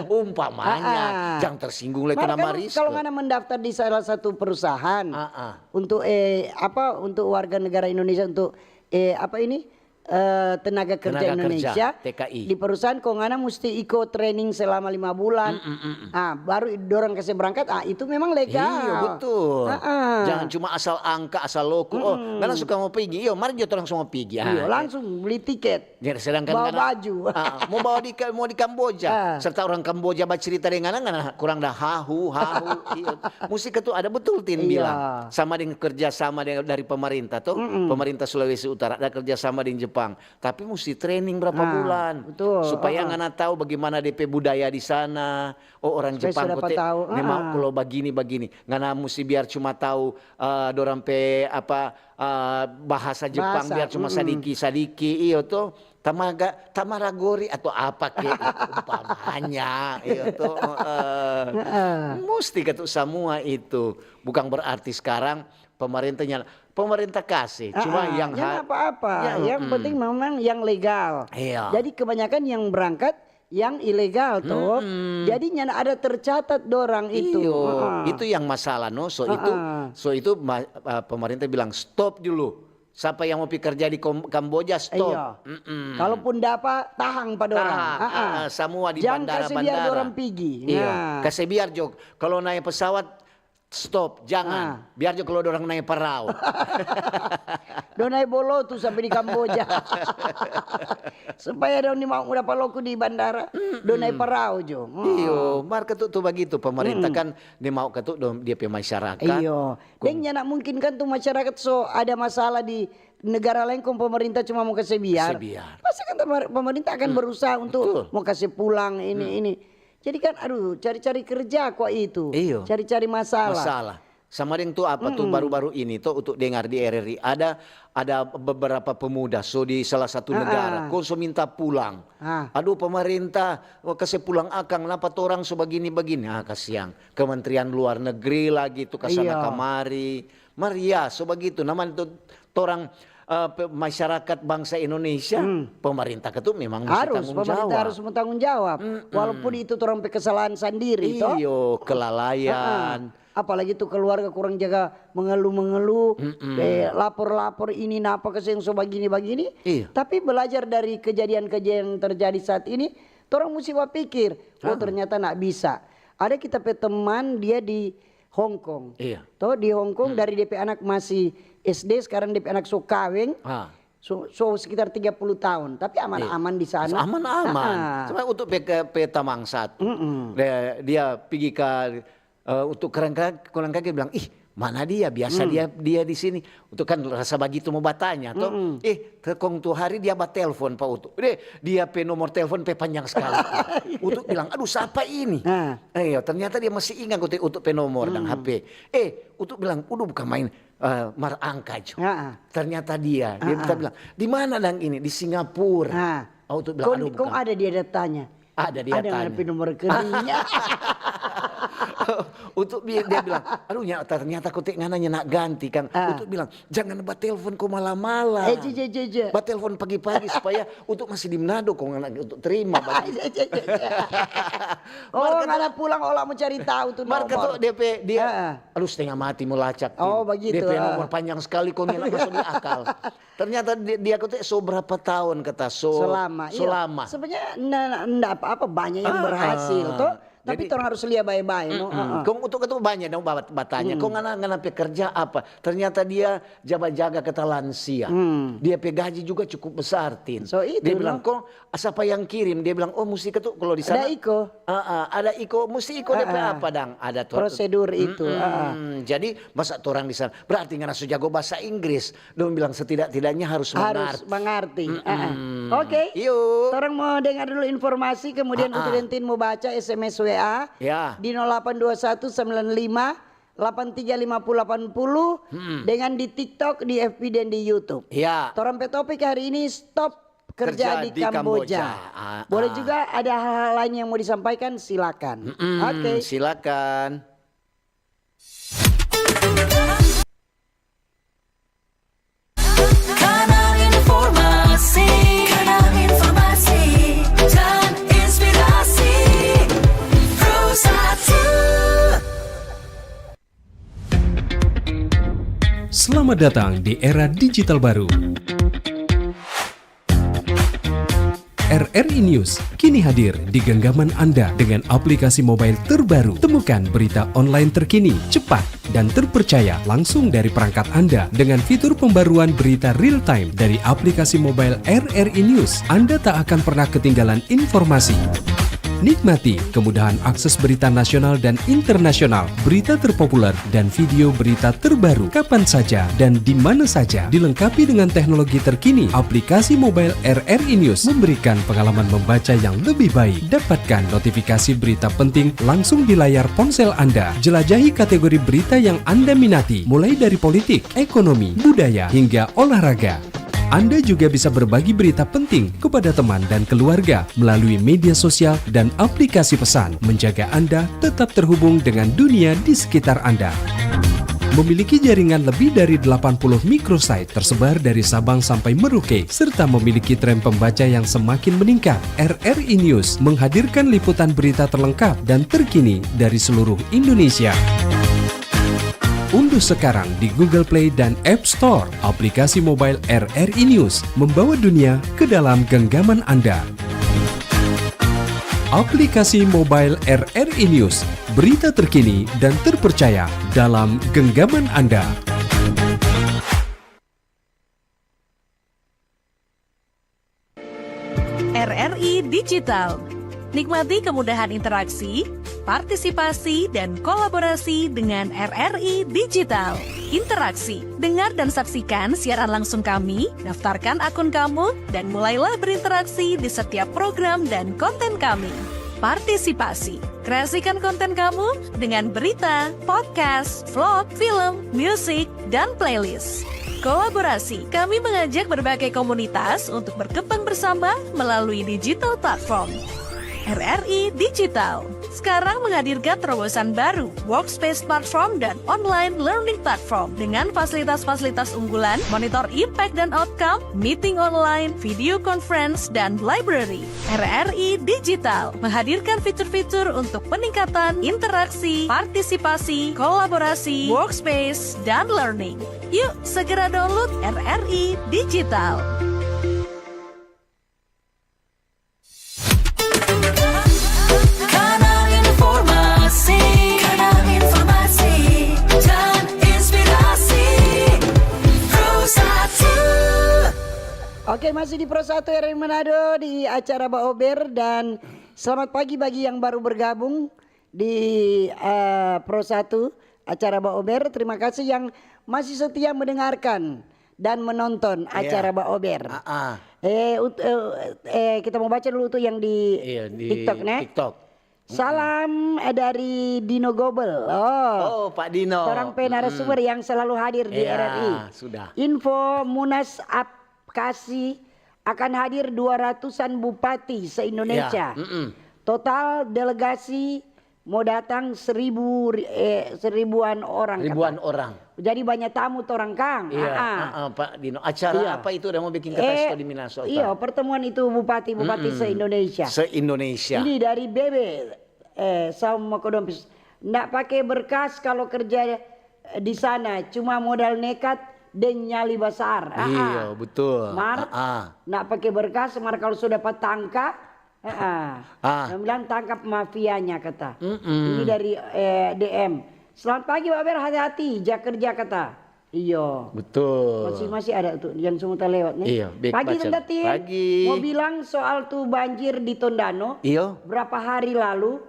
Umpamanya, Ah, ah. Jangan tersinggung lagi Mar, nama kalau, Rizke. Kalau ngana mendaftar di salah satu perusahaan Ah, ah. untuk eh apa untuk warga negara Indonesia untuk eh apa ini eh, tenaga kerja Tenaga kerja, Indonesia T K I. Di perusahaan kong ngana musti iko training selama lima bulan. Ah, baru dorang kase berangkat, ah itu memang legal. Iya betul. Ah. Jangan cuma asal angka, asal loku. Oh, ngana suka mau pigi? Iyo, mari jo torang semua pigi. Ah, Iyo, langsung beli tiket. Jadi sedangkan Bawa ngana- baju. Ah, mau bawa di mau di Kamboja, Ah. serta orang Kamboja bacerita dengan ngana, ngana kurang dah hahu, hahu. Iyo. Musik itu ada betul Tin Iya. bilang. Sama dengan kerja sama dengan dari pemerintah tuh, pemerintah Sulawesi Utara ada kerja sama dengan Jepang. Tapi musti training berapa Ah, bulan betul. supaya Ah. ngana tahu bagaimana D P budaya di sana. Oh orang Supaya Jepang sudah kote tahu. memang Ah. kalau begini begini. Ngana musti biar cuma tahu eh, dorang pe apa eh, bahasa Jepang Bahasa, biar cuma mm-mm. sadiki sadiki iyo tuh. Tamaga, tamaragori atau apa ke umpamanya iyo tuh. Eh, Heeh. Musti katu semua itu. Bukan berarti sekarang pemerintahnya pemerintah kasih, cuma Ah, yang yang ha- apa-apa. Ya, Yang mm. Penting memang yang legal. Iya. Jadi kebanyakan yang berangkat yang ilegal toh. Mm-mm. Jadi nyanda ada tercatat dorang itu. Iyo, Heeh. Itu yang masalah no. So itu, Heeh. so itu ma- uh, pemerintah bilang stop dulu. Siapa yang mau pi kerja di Kom- Kamboja stop. Iya. Mm-mm. Kalaupun dapa tahang pa dorang. Tahang, Heeh. ah, semua di Jangan bandara- kasih biar bandara. Dorang pigi. Iya. Nah. Kasih biar jo. Kalau naik pesawat stop, jangan. Ah. Biar jo kalau orang naik perahu. Dong naik bolotu sampai di Kamboja. Supaya dong ni mau dapa loku di bandara. Dong naik perahu jo. Hmm. Iyo, mar katu tu begitu pemerintah kan dia mau katu dong dia pe masyarakat. Iyo. Deng nyanda mungkin kan tu masyarakat so ada masalah di negara lain kong pemerintah cuma mau kasih biar. Kasih biar. Pasti kan temar- pemerintah akan berusaha untuk Betul. Mau kasih pulang ini ini. Jadi kan aduh cari-cari kerja kok itu. Iyo. Cari-cari masalah. Masalah. Sama dengan tu apa tu baru-baru ini tuh untuk dengar di R R I ada ada beberapa pemuda so di salah satu negara kong so minta pulang. Ah. Aduh pemerintah, wah, kasih pulang akang, kenapa torang so begini-begini? Ah kasiang. Kementerian Luar Negeri lagi tu kasana Iya. Kamari. Maria so begitu. Nama tu torang eh, pe- masyarakat bangsa Indonesia, pemerintah itu memang mesti Harus tanggung pemerintah jawab. Harus bertanggung jawab. Walaupun itu orang pe kesalahan sendiri toh. Iyo, kelalaian. Apalagi tu keluarga kurang jaga mengeluh-mengeluh, eh, lapor-lapor ini napa ke yang so bagini-bagini. Iya. Tapi belajar dari kejadian-kejadian yang terjadi saat ini, orang mesti berpikir, oh ternyata nak bisa. Ada kita pe teman dia di Hong Kong. Iya. Toh di Hong Kong dari D P anak masih S D sekarang D P anak so kaweng. Ah. So, so sekitar tiga puluh tahun, tapi aman-aman di sana. Aman-aman. Ah. Cuma untuk P K P Tamang satu. Dia, dia pergi ke eh, untuk kerang kaki, kurang kaki bilang, "Ih, Mana dia? Biasa dia dia di sini. Utu kan rasa bagitu mo batanya to. Eh, te-, kong tu hari dia batelfon pa Utu. Deh, dia pe nomor telfon pe panjang skali. Utu bilang, "Aduh, sapa ini?" Ah. Eh, ternyata dia masih ingat Utu, Utu pe nomor dan H P. Eh, Utu bilang, "Udu, bukan main, eh, mar angka jo." Ah, ah. Ternyata dia, dia Ah, ah. bilang, "Di mana dang ini?" "Di Singapura." Ah. Utu bilang, Kong, "Aduh, kong bukan." ada dia ada tanya. Ada dia Ada tanya. ngarapin nomor rekeningnya. Untuk dia, dia bilang, "Aduh, nya-, ternyata kote ngana nyanda ganti, Kang." Ah. Untuk bilang, "Jangan batelfon ko malam-malam. Eh, je, je, je, je. Batelfon pagi-pagi supaya untuk masih di Manado ko ngana untuk terima." Bagi. Je, je, je, je. Oh, Marka ngana tu pulang olah mau cari tahu tuh Marka nomor. tu D P dia, Ah. aduh, setengah mati mau lacak. Oh, Tim. begitu, D P ah. nomor panjang sekali, kong ngana masuk di akal. Ternyata dia, dia kote so berapa tahun kata so, Selama, so iya. lama. Sebenarnya nda, nda apa-apa, banyak yang Ah, berhasil, ah. toh. Tapi Jadi, torang harus lia bae-bae, no? mm-mm. Ah, ah. Kong untuk itu banyak dong bat-, batanya. Hmm. Kong ngana, ngana pe kerja apa? Ternyata dia jaga-jaga kata lansia. Hmm. Dia pe gaji juga cukup besar, Tin. So, itu, Dia bilang, no? "Kong, sapa yang kirim?" Dia bilang, "Oh, musik itu kalau di sana Ada iko. Ah, ah, ada iko, musti iko D P Ah, ah. apa dang? Ada to-" Prosedur itu, Mm-mm. ah, ah. Jadi, masa torang di sana? Berarti ngana so jago bahasa Inggris. Dong bilang setidak-tidaknya harus Harus mengerti. mengerti. Ah, ah. Mm-mm. Oke. Iyo. Torang mau dengar dulu informasi, kemudian Ah, ah. Utu deng Tin mau baca S M S W A Ya. di nol delapan dua satu sembilan lima delapan tiga lima puluh delapan puluh, Mm-mm. dengan di TikTok, di F B, dan di YouTube. Ya. Torang pe topik hari ini, stop kerja Kerja di di Kamboja. Kamboja. Ah, Boleh ah. juga ada hal-hal lain yang mau disampaikan, silakan. Mm-mm, Oke. silakan. Kanal informasi, kanal informasi dan inspirasi. Pro satu. Selamat datang di era digital baru. R R I News kini hadir di genggaman Anda dengan aplikasi mobile terbaru. Temukan berita online terkini, cepat, dan terpercaya langsung dari perangkat Anda dengan fitur pembaruan berita real time dari aplikasi mobile R R I News. Anda tak akan pernah ketinggalan informasi. Nikmati kemudahan akses berita nasional dan internasional, berita terpopuler, dan video berita terbaru kapan saja dan di mana saja. Dilengkapi dengan teknologi terkini, aplikasi mobile R R I News memberikan pengalaman membaca yang lebih baik. Dapatkan notifikasi berita penting langsung di layar ponsel Anda. Jelajahi kategori berita yang Anda minati, mulai dari politik, ekonomi, budaya, hingga olahraga. Anda juga bisa berbagi berita penting kepada teman dan keluarga melalui media sosial dan aplikasi pesan, menjaga Anda tetap terhubung dengan dunia di sekitar Anda. Memiliki jaringan lebih dari delapan puluh microsite tersebar dari Sabang sampai Merauke, serta memiliki tren pembaca yang semakin meningkat, R R I News menghadirkan liputan berita terlengkap dan terkini dari seluruh Indonesia. Unduh sekarang di Google Play dan App Store aplikasi mobile R R I News, membawa dunia ke dalam genggaman Anda. Aplikasi mobile R R I News, berita terkini dan terpercaya dalam genggaman Anda. R R I Digital. Nikmati kemudahan interaksi, partisipasi, dan kolaborasi dengan R R I Digital. Interaksi. Dengar dan saksikan siaran langsung kami, daftarkan akun kamu, dan mulailah berinteraksi di setiap program dan konten kami. Partisipasi. Kreasikan konten kamu dengan berita, podcast, vlog, film, musik, dan playlist. Kolaborasi. Kami mengajak berbagai komunitas untuk berkembang bersama melalui digital platform. R R I Digital sekarang menghadirkan terobosan baru, workspace platform dan online learning platform dengan fasilitas-fasilitas unggulan, monitor impact dan outcome, meeting online, video conference, dan library. R R I Digital menghadirkan fitur-fitur untuk peningkatan interaksi, partisipasi, kolaborasi, workspace, dan learning. Yuk, segera download R R I Digital. Kanal informasi, kanal informasi dan inspirasi. Pro satu. Oke, masih di Pro satu R R I Manado di acara Baober, dan selamat pagi bagi yang baru bergabung di, eh, Pro satu acara Ba Ober. Terima kasih yang masih setia mendengarkan dan menonton acara Ba Ober. Eh, ut- eh, eh, kita mau baca dulu tuh yang di Iya, di TikTok, ne? TikTok. Salam, eh, dari Dino Gobel. Oh. Oh, Pak Dino. Orang pe narasumber yang selalu hadir di Iya, R R I. Sudah. Info Munas Apkasi akan hadir dua ratusan bupati se-Indonesia. Iya, mm-mm. Total delegasi mau datang seribu ri- eh, seribuan orang. Ribuan kata. Orang. Jadi banyak tamu torang kang. Iya, Ah, ah. ah, ah, Pak Dino. Acara Iya. Apa itu udah mau bikin Eh, kata di Minnesota? Iya, pertemuan itu bupati-bupati Mm-mm. se-Indonesia. Se-Indonesia. Ini dari Bebe eh, sama Kodompis. Ndak pake berkas kalau kerja eh, di sana, cuma modal nekat deng nyali basar. Ah, ah. Iya, betul. Mar, Ah, ah. ndak pake berkas, mar kalau sudah patangka, ah, ah. Ah. Yang bilang tangkap mafianya kata. Mm-mm. Ini dari eh, D M. Selamat pagi, Baber, hati-hati, ja kerja kata. Iyo. Betul. Masih masih ada tuh yang semua lewat nih. Iya, baik, Pagi baca. Tentatin. Pagi. Mau bilang soal tuh banjir di Tondano. Iyo. Berapa hari lalu,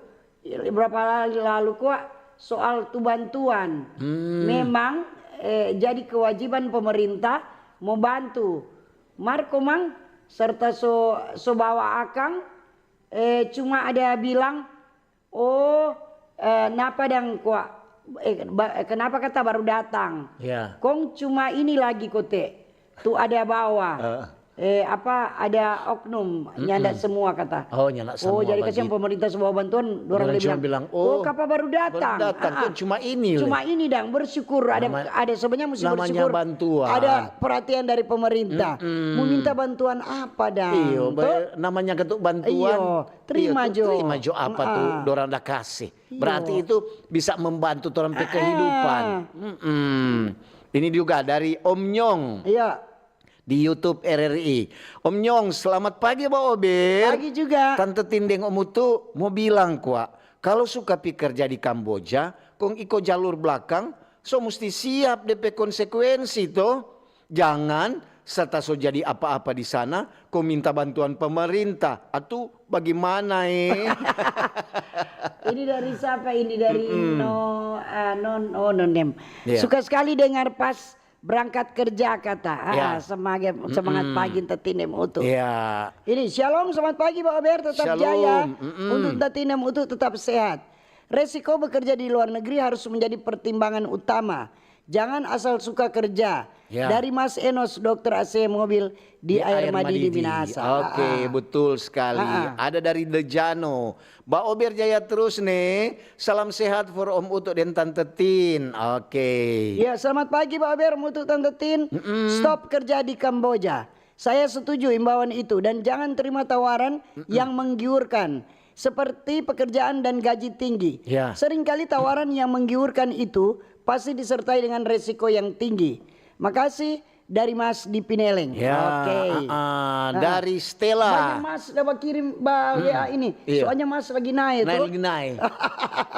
berapa hari lalu kok soal tuh bantuan. Hmm. Memang eh, jadi kewajiban pemerintah mau bantu. Mar komang serta so so bawa akang eh, cuma ada bilang, "Oh, eh, napa dang kwa, eh, ba- eh, kenapa kata baru datang? Ya. Kong cuma ini lagi kote, tu ada bawa, Eh. eh, apa ada oknum nyanda semua kata." Oh, nyanda Oh, semua jadi bagi. Kasihan pemerintah semua bantuan, orang Orang dia cuma bilang, bilang, "Oh, "Oh, kapa baru datang?" baru datang, Ah, kok cuma ini, cuma le?" ini dang, bersyukur ada Nama- ada sebenarnya mesti namanya bersyukur. Bantuan. Ada perhatian dari pemerintah. Mm-mm. Mau minta bantuan apa dang? Iyo, Toh? ba- namanya ketuk bantuan. Iyo, terima Iyo, tu jo. Terima jo apa tu Ah. Dorang da kasih. Iyo. Berarti itu bisa membantu orang pe Ah. kehidupan. Mm-mm. Ini juga dari Om Nyong Iya. di YouTube R R I. Om Nyong, selamat pagi, Ba Ober. Pagi juga. Tante Tin deng Om Utu mo bilang kwa, kalu suka pi kerja di Kamboja, kong iko jalur blakang, so musti siap de pe konsekuensi to. Jangan serta so jadi apa-apa di sana, kong minta bantuan pemerintah. Atu bagimana, eh? Ini dari siapa ini? Dari No, ah, Non, oh, Non Dem. Iya. Suka sekali dengar pas berangkat kerja kata. Ah, Iya. semangat, semangat pagi Tante Tin deng Utu. Iya. Ini, "Shalom, selamat pagi, Ba Ober, tetap Shalom. jaya. Mm-mm. Untuk Tante Tin deng Utu tetap sehat. Resiko bekerja di luar negeri harus menjadi pertimbangan utama. Jangan asal suka kerja." Ya. Dari Mas Enos, dokter A C mobil di, Air Madi di Minahasa. Oke, Ah, ah. Betul sekali. Ah, ah. Ada dari Dejano. Ba Ober jaya terus ne. Salam sehat for Om Utu deng Tante Tin. Oke. Ya, selamat pagi, Ba Ober, Om Utu, Tante Tin. Stop kerja di Kamboja. Saya setuju imbauan itu dan jangan terima tawaran yang menggiurkan, seperti pekerjaan dan gaji tinggi. Ya. Seringkali tawaran yang menggiurkan itu pasti disertai dengan resiko yang tinggi. Makasih, dari Mas di Pineleng. Ya, Oke. ah, ah, Ah. dari Stella. Banyak Mas da bakirim ba W A ini. Iya. Soalnya Mas lagi naik Naik tuh. Lagi naik.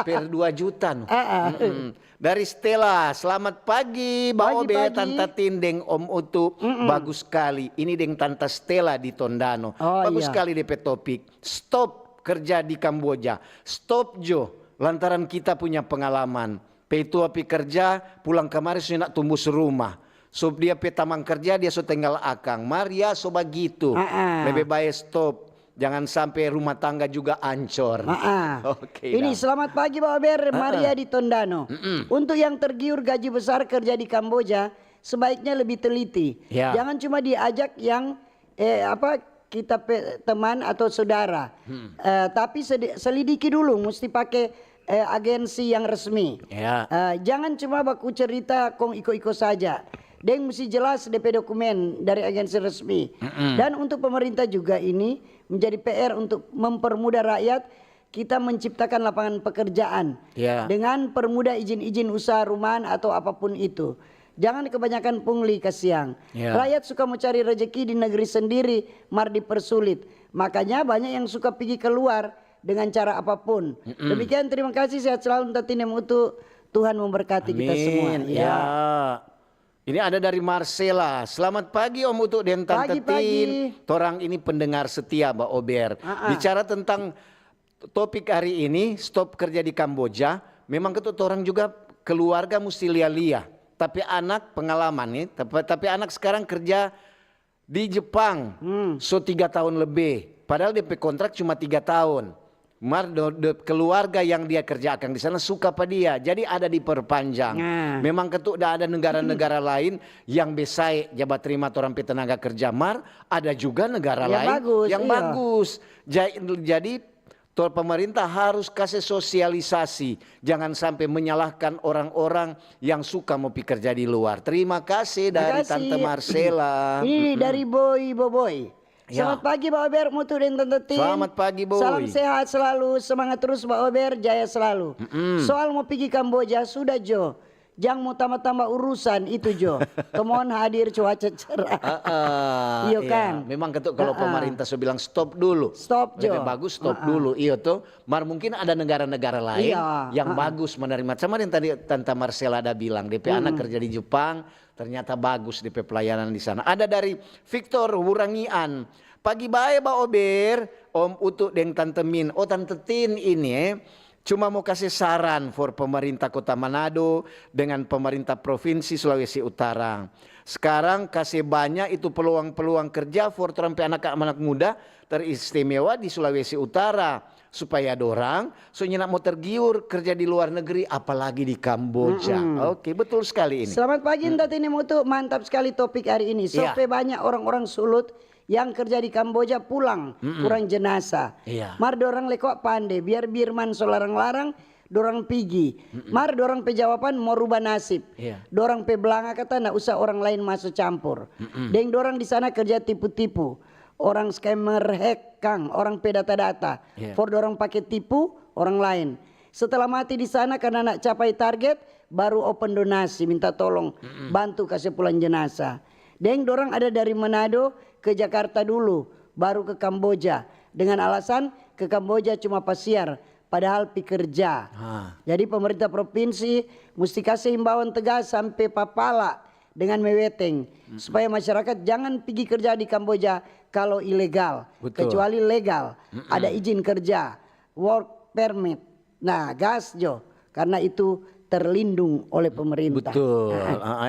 Per dua juta no. Ah, ah. Mm-mm. Dari Stella, selamat pagi, Ba Pagi, Obe, pagi. Tanta Tin deng Om Utu. Bagus sekali. Ini deng Tanta Stella di Tondano. Oh, Bagus iya. Sekali depe topik. Stop kerja di Kamboja. Stop jo, lantaran kita punya pengalaman. Pe itu api kerja, pulang kamari so nyanda tumbus rumah. So dia pe tamang kerja, dia so tinggal akang. Mar ya so bagitu. Ah, ah. Lebe bae stop. Jangan sampe rumah tangga juga ancor. Ah, ah. Oke, Ini dah. Selamat pagi, Ba Ober, Maria di Tondano. Untuk yang tergiur gaji besar kerja di Kamboja, sebaiknya lebih teliti. Ya. Jangan cuma diajak yang eh, apa kita pe, teman atau saudara. Eh, tapi sedi- selidiki dulu, mesti pake eh, agensi yang resmi. Ya. Eh, jangan cuma baku cerita kong iko-iko saja. Deng mesti jelas depe dokumen dari agensi resmi. Dan untuk pemerintah juga ini menjadi P R untuk mempermudah rakyat kita menciptakan lapangan pekerjaan Ya. dengan permudah izin-izin usaha rumahan atau apapun itu. Jangan kebanyakan pungli kasiang. Ya. Rakyat suka mau cari rezeki di negeri sendiri, mar dipersulit. Makanya banyak yang suka pigi keluar dengan cara apapun. Demikian, terima kasih, sehat selalu Tanta Tin deng Utu. Tuhan memberkati kita semua. Amin. Ya. Ini ada dari Marcela. Selamat pagi Om Utu deng Tanta Pagi, pagi. Tin. Torang ini pendengar setia, Ba Ober. Ah, ah. Bicara tentang topik hari ini, stop kerja di Kamboja. Memang ketu torang juga keluarga musti lia-lia. Tapi anak pengalaman nih, tapi, tapi anak sekarang kerja di Jepang so tiga tahun lebih. Padahal dia pe kontrak cuma tiga tahun. Mar do, do, keluarga yang dia kerja akang di sana suka pa dia, jadi ada diperpanjang. Nah. Memang ketu da ada negara-negara lain yang besae ja batrima torang pe tenaga kerja, mar ada juga negara lain yang bagus. Ja-, jadi, tor pemerintah harus kase sosialisasi, jangan sampe menyalahkan orang-orang yang suka mo pi kerja di luar. Terima kasih dari Tante Marcela. Ini dari Boy Boboy. Ya. Selamat pagi, Ba Ober, Mutu deng Tante Tin. Selamat pagi, Boy. Salam sehat selalu, semangat terus, Ba Ober, jaya selalu. Soal mo pigi Kamboja, sudah jo. Jang mo tamba-tamba urusan itu jo. Tomohon hadir cuaca cerah. Iyo kan? Memang ketu kalau pemerintah so bilang stop dulu. Stop jo. Lebih bagus stop dulu, iyo to. Mar mungkin ada negara-negara lain yang bagus menerima. Sama deng tadi Tante Marcela ada bilang, de pe anak kerja di Jepang, ternyata bagus de pe pelayanan di sana. Ada dari Victor Wurangian. Pagi bae, Ba Ober, Om Utu deng Tante Min. Oh, Tante Tin ini, eh. Cuma mo kase saran for pemerintah Kota Manado dengan pemerintah Provinsi Sulawesi Utara. Sekarang kase banya itu peluang-peluang kerja for torang pe anak-anak muda, teristimewa di Sulawesi Utara, supaya dorang so nyanda mo tergiur kerja di luar negeri, apalagi di Kamboja. Oke, betul sekali ini. Selamat pagi, Tante Tin deng Utu. Mantap sekali topik hari ini. So pe banya orang-orang Sulut yang kerja di Kamboja pulang kurang jenasa. Mar dorang leko pande, biar birman so larang-larang, dorang pigi. Mar dorang pe jawaban mo rubah nasib. Dorang pe blanga kata nda usah orang lain maso campur. Deng dorang di sana kerja tipu-tipu. Orang scammer, hack kang orang pe data-data. For dorang pake tipu orang lain. Setelah mati di sana karna nda capai target, baru open donasi, minta tolong bantu kase pulang jenasa. Deng dorang ada dari Manado ke Jakarta dulu, baru ke Kamboja. Dengan alasan ke Kamboja cuma pasiar, padahal pi kerja. Jadi pemerintah provinsi musti kase himbauan tegas sampe papala dengan meweteng, supaya masyarakat jangan pigi kerja di Kamboja kalo ilegal, kecuali legal, ada izin kerja, work permit. Nah, gas jo, karna itu terlindung oleh pemerintah. Betul.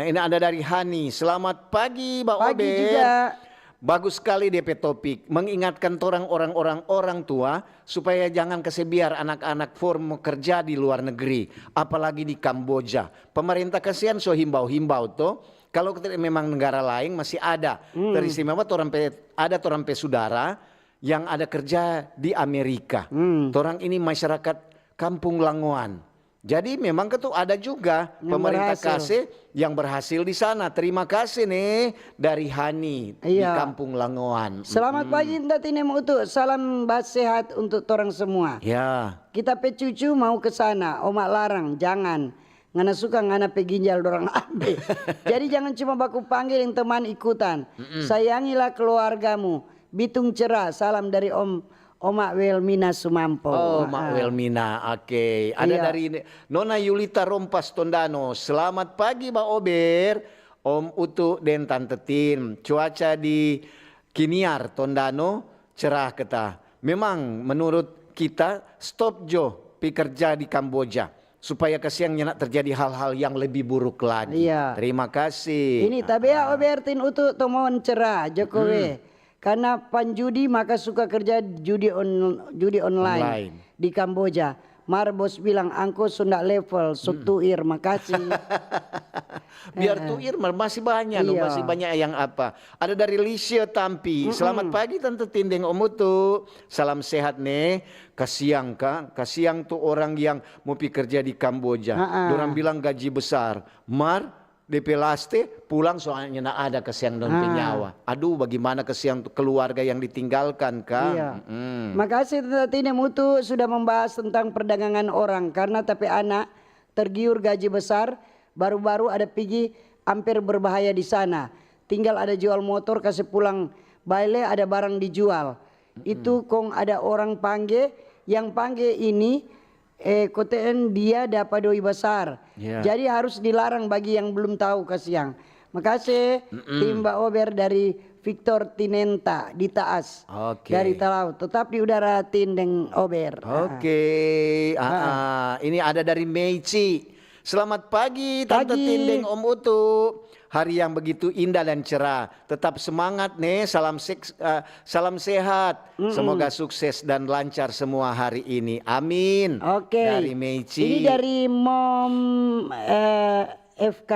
Ini ada dari Hani. Selamat pagi, Ba Ober. Pagi juga. Bagus skali de pe topik, mengingatkan torang orang-orang, orang tua supaya jangan kase biar anak-anak for mo kerja di luar negeri, apalagi di Kamboja. Pemerintah kasihan so himbau-himbau to, kalo kita memang negara laeng masih ada, teristimewa torang pe, ada torang pe sudara yang ada kerja di Amerika. Torang ini masyarakat Kampung Langoan. Jadi memang ketu ada juga pemerintah kase yang berhasil di sana. Terima kasih nih dari Hani di Kampung Langoan. Selamat pagi, Tante Tin deng Utu. Salam basehat untuk torang semua. Ya. Kita pe cucu mau ke sana, oma larang, jangan. Ngana suka ngana pe ginjal dorang ambe. Jadi jangan cuma baku pangge deng teman ikutan. Sayangilah keluargamu. Bitung Cerah, salam dari Om Oma Welmina Sumampo. Oh, Mak Welmina, oke. Ada dari Nona Yulita Rompas Tondano. Selamat pagi, Ba Ober, Om Utu, deng Tante Tin. Cuaca di Kiniar, Tondano, cerah keta. Memang menurut kita, stop jo pi kerja di Kamboja. Supaya kasiang nyanda terjadi hal-hal yang lebih buruk lagi. Iya. Terima kasih. Ini tabea Ober, Tin Utu, tomohon cerah, Jokowi. Karena panjudi maka suka kerja judi on-, judi online di Kamboja. Mar bos bilang angko so nda level, so tuir, makasih. Biar tuir, mar-, masih banyak no, masih banyak yang apa. Ada dari Lisia Tampi. Selamat pagi Tante Tin deng Om Utu. Salam sehat ne. Kasiang ka, kasiang tu orang yang mo pi kerja di Kamboja. Dorang bilang gaji besar. Mar, de pe laste pulang soalnya nda ada, kasiang dong pe nyawa. Aduh, bagaimana kasiang tu keluarga yang ditinggalkan ka. Iya. Makasih Tante Tin deng Utu sudah membahas tentang perdagangan orang, karena ta pe anak tergiur gaji besar, baru-baru ada pigi amper berbahaya di sana. Tinggal ada jual motor kase pulang, bae lei ada barang dijual. Itu kong ada orang pangge, yang pangge ini, eh, kote en dia dapa doi basar. Iya. Jadi harus dilarang bagi yang belum tahu, kasiang. Makase, tim Ba Ober dari Victor Tinenta di Taas. Oke. Dari Talau, tetap di udara Tin deng Ober. Oke, ah, ah. Ini ada dari Meici. Selamat pagi, Tante Tin deng Om Utu. Hari yang begitu indah dan cerah. Tetap semangat, ne. Salam seks-, eh, salam sehat. Semoga sukses dan lancar semua hari ini. Amin. Oke. Dari Meici. Ini dari Mom, eh, F K.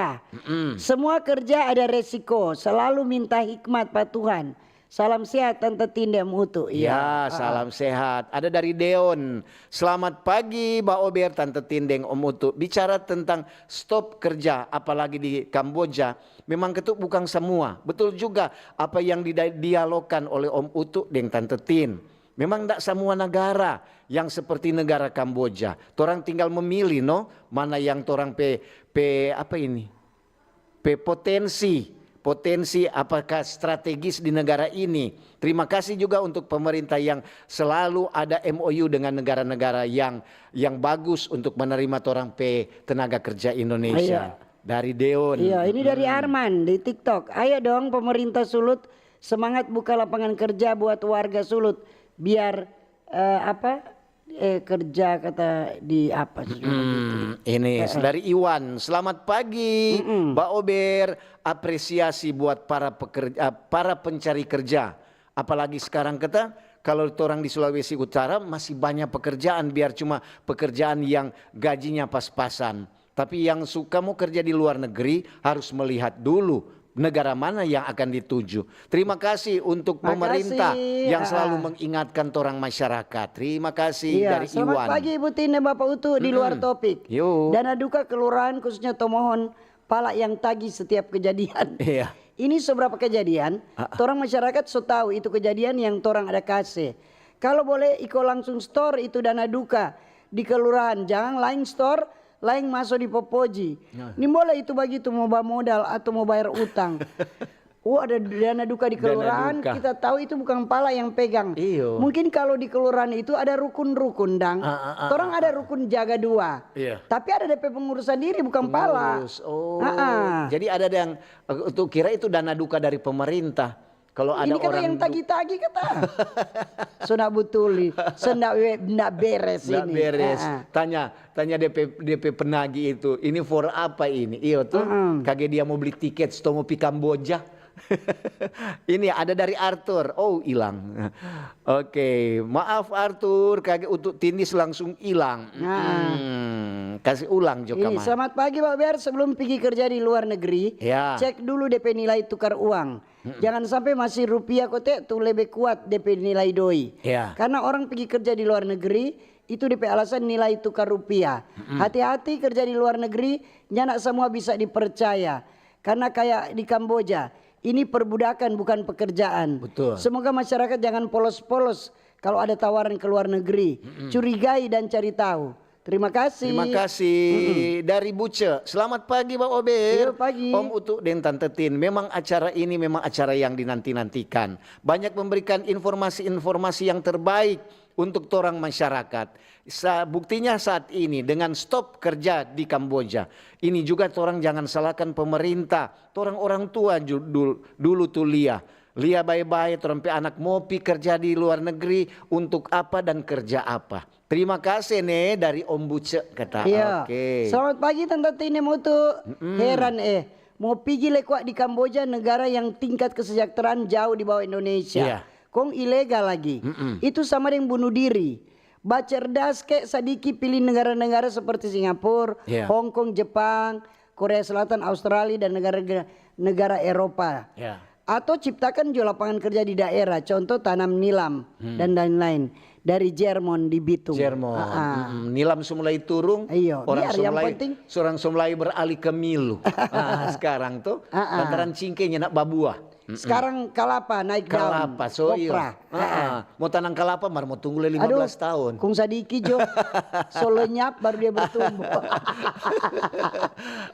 Semua kerja ada resiko. Selalu minta hikmat pa Tuhan. Salam sehat, Tante Tin deng Om Utu. Iya. Ya, salam sehat. Ada dari Deon. Selamat pagi, Ba Ober, Tante Tin deng Om Utu. Bicara tentang stop kerja, apalagi di Kamboja, memang ketuk bukang semua. Betul juga apa yang dida-, dialogkan oleh Om Utu deng Tante Tin. Memang ndak semua negara yang seperti negara Kamboja. Torang tinggal memilih, no, mana yang torang pe, pe, apa ini? Pe potensi, potensi apakah strategis di negara ini. Terima kasih juga untuk pemerintah yang selalu ada M O U dengan negara-negara yang, yang bagus untuk menerima torang pe tenaga kerja Indonesia. Iya. Dari Deon. Iya, ini dari Arman di TikTok. Ayo dong, pemerintah Sulut, semangat buka lapangan kerja buat warga Sulut, biar, eh, apa, eh, kerja kata di apa sih, gitu. Ini dari Iwan. Selamat pagi, Ba Ober. Apresiasi buat para pekerja, para pencari kerja. Apalagi sekarang kita, kalau torang di Sulawesi Utara masih banyak pekerjaan, biar cuma pekerjaan yang gajinya pas-pasan. Tapi yang suka mo kerja di luar negeri harus melihat dulu negara mana yang akan dituju. Terima kasih untuk pemerintah yang selalu mengingatkan torang masyarakat. Terima kasih. Iya, dari Iwan. Selamat pagi, Ibu Tine, Bapak Utu, di luar topik. Yo. Dana duka kelurahan, khususnya Tomohon, pala yang tagi setiap kejadian. Iya. Ini so berapa kejadian, torang masyarakat so tahu itu kejadian yang torang ada kase. Kalau boleh, iko langsung store itu dana duka di kelurahan, jangan laeng store, laeng maso di popoji. Nah. Nimbole itu bagitu mo bamodal atau mo bayar utang. Oh, ada dana duka di kelurahan, kita tahu itu bukan pala yang pegang. Iyo. Mungkin kalau di kelurahan itu ada rukun-rukun, dang. Ah, ah, ah, torang ada rukun jaga dua. Iya. Tapi ada depe pengurus sendiri, bukan pala. Pengurus. Oh. Ah, ah. Jadi ada yang, eh, tu kira itu dana duka dari pemerintah. Kalau ada orang yang tagi-tagi kata. So ndak butuli, so ndak we-, ndak beres ini. Ndak beres. Ah, ah. Tanya, tanya depe, depe penagi itu, "Ini for apa ini?" Iyo tu, kage dia mo bli tiket, sto mo pi Kamboja. Ini ada dari Arthur. Oh, ilang. Oke, maaf Arthur, kage Utu Tindis langsung ilang. Nah. Kasi ulang jo. Ini, selamat pagi, Pak Ber. Sebelum pigi kerja di luar negeri, cek dulu depe nilai tukar uang. Jangan sampe masih rupiah kote tu lebe kuat depe nilai doi. Iya. Karna orang pigi kerja di luar negeri, itu depe alasan nilai tukar rupiah. Hati-hati kerja di luar negeri, nyanda samua bisa dipercaya. Karna kaya di Kamboja, ini perbudakan bukan pekerjaan. Betul. Semoga masyarakat jangan polos-polos kalo ada tawaran ke luar negeri. Curigai dan cari tau. Terima kasih. Terima kasih. Dari Buce. Selamat pagi, Ba Ober. Iyo, pagi. Om Utu deng Tante Tin. Memang acara ini memang acara yang dinanti-nantikan. Banyak memberikan informasi-informasi yang terbaik untuk torang masyarakat. Sa-, buktinya saat ini dengan stop kerja di Kamboja. Ini juga torang jangan salahkan pemerintah. Torang orang tua ju-, dul-, dulu tu lia. Lia bae-bae, torang pe anak mo pi kerja di luar negeri, untuk apa dan kerja apa. Terima kasih ne dari Om Buce, kata. Iya. Oke. Selamat pagi, Tante Tine Mutu. Heran eh, mo pigi le kwa di Kamboja, negara yang tingkat kesejahteraan jauh di bawah Indonesia. Iya. Kong ilegal lagi. Itu sama deng bunuh diri. Bacerdas ke sadiki, pilih negara-negara seperti Singapura, Hong Kong, Jepang, Korea Selatan, Australia, dan negara, negara Eropa. Ya. Atau ciptakan jo lapangan kerja di daerah, contoh tanam nilam dan lain-lain. Dari Jermon di Bitung. Jermon. Ah, ah. Mm-mm. Nilam so mulai turung, iyo, orang biar so yang mulai, penting orang so mulai beralih ke milu. Ah, sekarang tuh, ah, ah, lantaran cingke nyanda babuah. Mm-mm. Sekarang kalapa naik daun. Kalapa, so iyo. Kopra. Ah, ah. Mau tanam kalapa, mar mau tunggu le lima belas tahun. Aduh, kong sadiki jo. So lenyap, baru dia bertumbuh.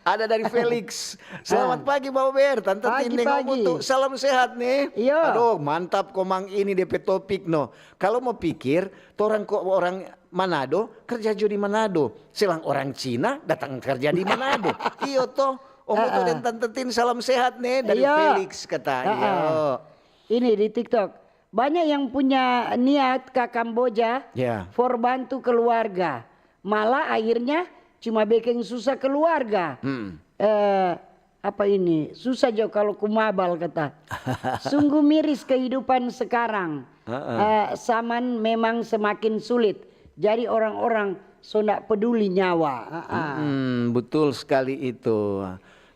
Ada dari Felix. Selamat pagi, Ba Ober. Tante Tindeng, Om Utu. Salam sehat, nih. Iyo. Aduh, mantap komang ini depe topik, no. Kalau mau pikir, torang kok orang Manado, kerja jo di Manado. Selang orang Cina datang kerja di Manado. Iyo, toh. Om Utu deng Tante Tin, salam sehat, nih, dari Felix, kata. Iyo. Ini di TikTok. Banyak yang punya niat ka Kamboja for bantu keluarga. Malah akhirnya cuma bekeng susah keluarga. Hmm. Eh, apa ini? Susah jo kalau kumabal kata. Sungguh miris kehidupan sekarang. Heeh. Eh, zaman memang semakin sulit. Jadi orang-orang so ndak peduli nyawa. Ah, ah. Hmm, betul sekali itu.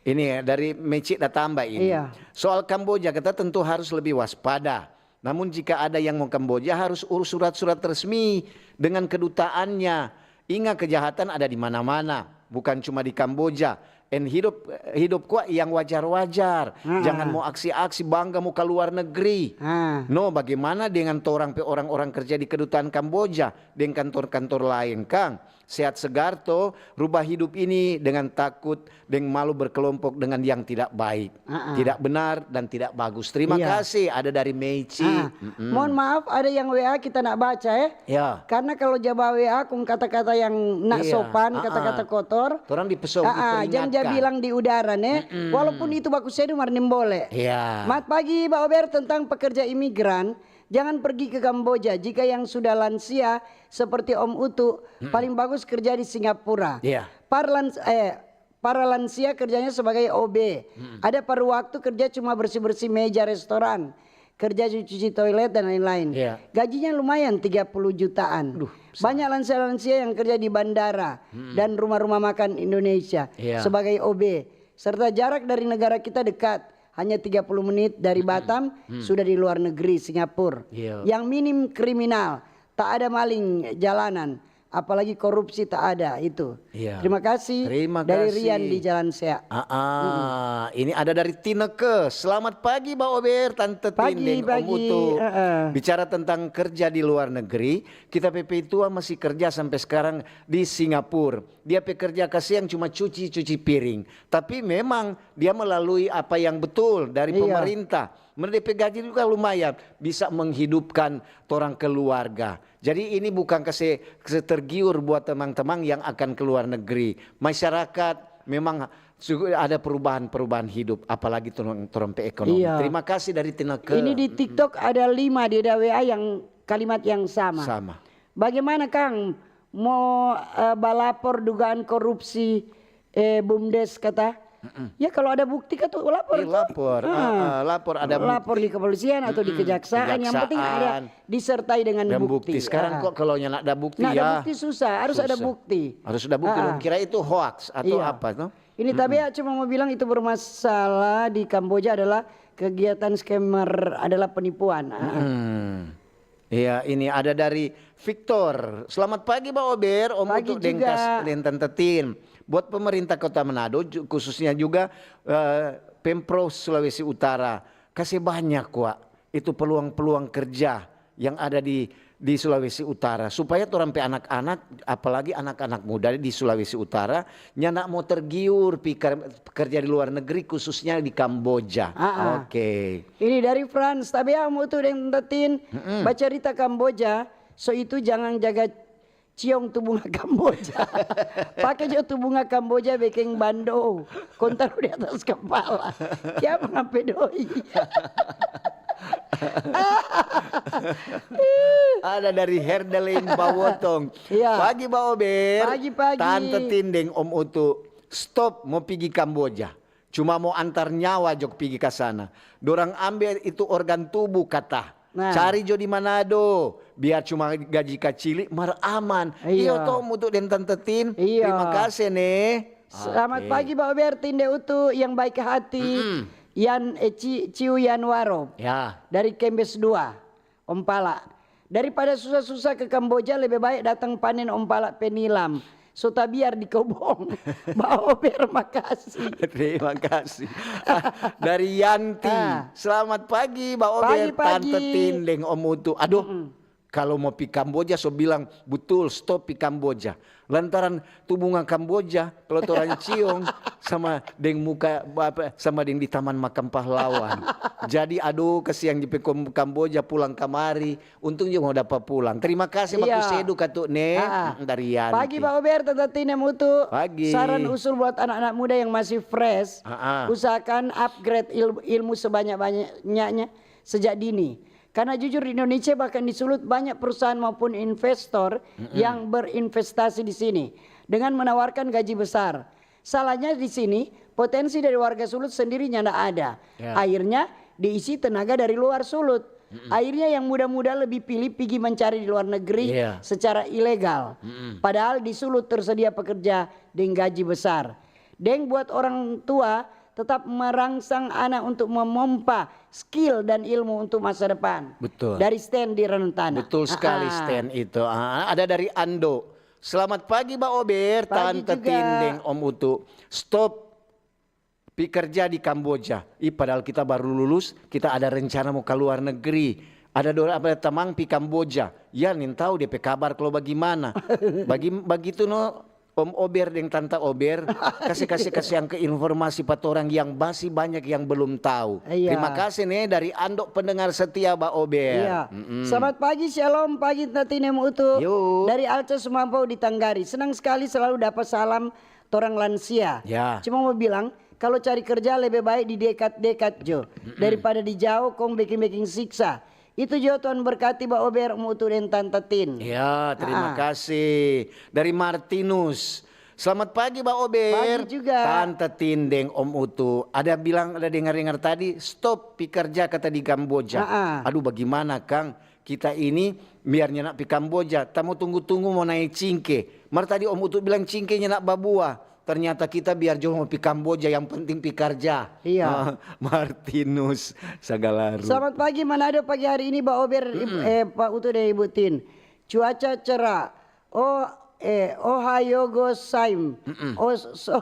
Ini dari Meci da tambah ini. Iya. Soal Kamboja, kita tentu harus lebih waspada. Namun jika ada yang mau Kamboja, harus urus surat-surat resmi dengan kedutaannya. Ingat, kejahatan ada di mana-mana, bukan cuma di Kamboja. And hidup hidup kwa yang wajar-wajar. Ah. Jangan mau aksi-aksi bangga mau ke luar negeri. Ah. No, bagaimana dengan torang pe orang-orang kerja di kedutaan Kamboja deng kantor-kantor lain, kang? Sehat segar to, rubah hidup ini dengan takut deng malu berkelompok dengan yang tidak baik. Ah, ah. Tidak benar dan tidak bagus. Terima Iya. kasih, ada dari Meici. Ah, Mm-mm. Mohon maaf, ada yang W A kita nak baca, eh. Ya. Karena kalau ja ba W A kong kata-kata yang nak Iya, sopan, ah, kata-kata ah. kotor, Torang dipesong, ah, ah, jang ja diperingatkan. Bilang di udara ne. Mm-mm. Walaupun itu baku sedu mar nimbole. Ya. Mat pagi, Ba Ober, tentang pekerja imigran, jangan pergi ke Kamboja. Jika yang sudah lansia seperti Om Utu, paling bagus kerja di Singapura. Iya. Parlans eh Para lansia kerjanya sebagai O B. Ada paru waktu kerja cuma bersih-bersih meja restoran, kerja cuci toilet dan lain-lain. Iya. Gajinya lumayan, tiga puluh jutaan. Duh, besar. Banyak lansia-lansia yang kerja di bandara dan rumah-rumah makan Indonesia Iya. sebagai O B. Serta jarak dari negara kita dekat, hanya tiga puluh menit dari Batam, sudah di luar negeri, Singapura. Iya. Yang minim kriminal, tak ada maling jalanan, apalagi korupsi tak ada itu. Iya. Terima kasih. Terima Dari kasih. Rian di Jalan Sea. Ah, ah. Ini ada dari Tineke. Selamat pagi, Ba Ober, Tante Pagi, Tinding, Om pagi. Utu. Heeh. Bicara tentang kerja di luar negeri, kita pe petua masih kerja sampai sekarang di Singapura. Dia pe kerja kasiang cuma cuci-cuci piring. Tapi memang dia melalui apa yang betul dari Iya. pemerintah. Mereka pe gaji juga lumayan, bisa menghidupkan torang keluarga. Jadi ini bukan kase, kase tergiur buat teman-teman yang akan ke luar negeri. Masyarakat memang su-, ada perubahan-perubahan hidup, apalagi torang, torang pe ekonomi. Iya. Terima kasih dari Tineke. Ini di TikTok ada lima di W A yang kalimat yang sama. Sama. Bagaimana, Kang, mo eh, balapor dugaan korupsi eh, BUMDes kata? Ya, kalau ada bukti kan tuh lapor Iya, tuh. lapor. Ah. Ah, ah, lapor, ada Lapor bukti. Di kepolisian atau di Mm-mm. Kejaksaan, yang penting ada Kejaksaan. Disertai dengan Dan bukti. bukti. Sekarang Ah. kok kalau nggak ada bukti, Nggak ada ya. bukti susah, harus ada Susah. Bukti. Harus ada bukti. Ah. Dong kira itu hoax atau Iya. Apa tuh? Ini tapi ya cuma mau bilang itu bermasalah di Kamboja adalah kegiatan scammer, adalah penipuan. Ah. Hmm. Iya, ini ada dari Victor. Selamat pagi, Ba Ober, Om Pagi Utu deng juga. Kas-, deng Tante Tin. Buat pemerintah Kota Manado, ju-, khususnya juga eh, Pemprov Sulawesi Utara, kasih banyak kwa itu peluang-peluang kerja yang ada di di Sulawesi Utara, supaya torang pe anak-anak, apalagi anak-anak muda di Sulawesi Utara, nyanda mau tergiur pi ker-, kerja di luar negeri, khususnya di Kamboja. Ah, ah. Oke. Ini dari Frans, tapi ya mau tuh deng Tante Tin, bacarita Kamboja, so itu jangan jaga ciong tu bunga Kamboja. Pake jo tu bunga Kamboja bekeng bando, kong taru di atas kepala. Kiapa ngampe doi? Ada dari Herdelin Bawotong. Iya. Pagi, Ba Ober. Pagi-pagi. Tante Tin deng Om Utu. Stop mau pigi Kamboja. Cuma mau antar nyawa jo pigi ka sana. Dorang ambe itu organ tubuh kata. Nah. Cari jo di Manado. Biar cuma gaji kacili, mar aman. Iya. Iyo to, Om Utu deng Tante Tin. Iya. Terima kasih, ne. Selamat Oke. Pagi, Ba Ober, Tinde Utu yang baik hati. Mm-mm. Yan, eh, Ci-, Ciu Yan Waro. Ya. Dari Kembes dua, Ompala. Daripada susah-susah ke Kamboja, lebe bae datang panen ompala penilam. So tabiar di kobong. Ba Ober, makasih. Terima kasih. Ah, dari Yanti. Ah. Selamat pagi, Ba Ober, Pagi-pagi. Tante Tin deng Om Utu. Aduh, kalau mau pi Kamboja, so bilang, "Betul, stop pi Kamboja." Lantaran tu bunga Kamboja, kalau torang ciong sama deng muka, apa, sama deng di Taman Makam Pahlawan. Jadi, aduh, kasiang di pe kom-, Kamboja pulang kamari. Untung juga mau dapa pulang. Terima kasih, Iya. Baku Sedu, Katu, ne. Ah, ah. Mm, dari Yanti. Pagi, Ba Ober, Tante Tin, Om Utu. Pagi. Saran usul buat anak-anak muda yang masih fresh, Ah, ah. usahakan upgrade il-, ilmu sebanyak-banyaknya sejak dini. Karena jujur, di Indonesia bahkan di Sulut banyak perusahaan maupun investor yang berinvestasi di sini. dengan menawarkan gaji besar. Salahnya di sini, potensi dari warga Sulut sendiri nyanda ada. Ya. Akhirnya diisi tenaga dari luar Sulut. Akhirnya yang muda-muda lebih pilih pigi mencari di luar negeri, iya, secara ilegal. Padahal di Sulut tersedia pekerja deng gaji besar. Deng buat orang tua tetap merangsang anak untuk memompa skill dan ilmu untuk masa depan. Betul. Dari Sten di Rantana. Betul sekali, ah, Sten itu. Ah, ada dari Ando. Selamat pagi, Ba Ober, pagi Tante juga. Tin deng Om Utu. Stop pi kerja di Kamboja. Ih, padahal kita baru lulus, kita ada rencana mau ke luar negeri. Ada do-, apa, tamang pi Kamboja. Ya, nintau dia pe kabar kalau bagimana. Bagi-, bagitu no, Om Ober deng Tanta Ober, kase, kase, kase angka informasi pa torang yang masih banyak yang belum tahu. Iya. Terima kasih nih dari Ando pendengar setia Ba Ober. Iya. Mm-mm. Selamat pagi, shalom, pagi Tante Tin deng Om Utu. Yo. Dari Alca Sumampo di Tanggari. Senang sekali selalu dapat salam torang lansia. Ya. Cuma mau bilang, kalau cari kerja lebe bae di dekat-dekat jo, daripada di jao kong beking-beking siksa. Itu jo, Tuhan berkati Ba Ober, Om Utu deng Tanta Tin. Ya, terima kasih. Dari Martinus. Selamat pagi, Ba Ober. Pagi juga. Tanta Tin deng Om Utu. Ada bilang, ada dengar-dengar tadi, stop pi kerja kata di Kamboja. Ah, ah. Aduh, bagimana, Kang? Kita ini biar nyanda pi Kamboja, ta mo tunggu-tunggu mo nae cingke. Mar tadi Om Utu bilang cingke nyanda babua. Ternyata kita biar jo mo pi Kamboja, yang penting pi karja. Iya. Ah, Martinus Sagalaru. Selamat pagi Manado, pagi hari ini Ba Ober, Ib-, eh, Pa Utu deng Ibu Tin. Cuaca cerah. Oh, eh, ohayo gosaim. Oh, so,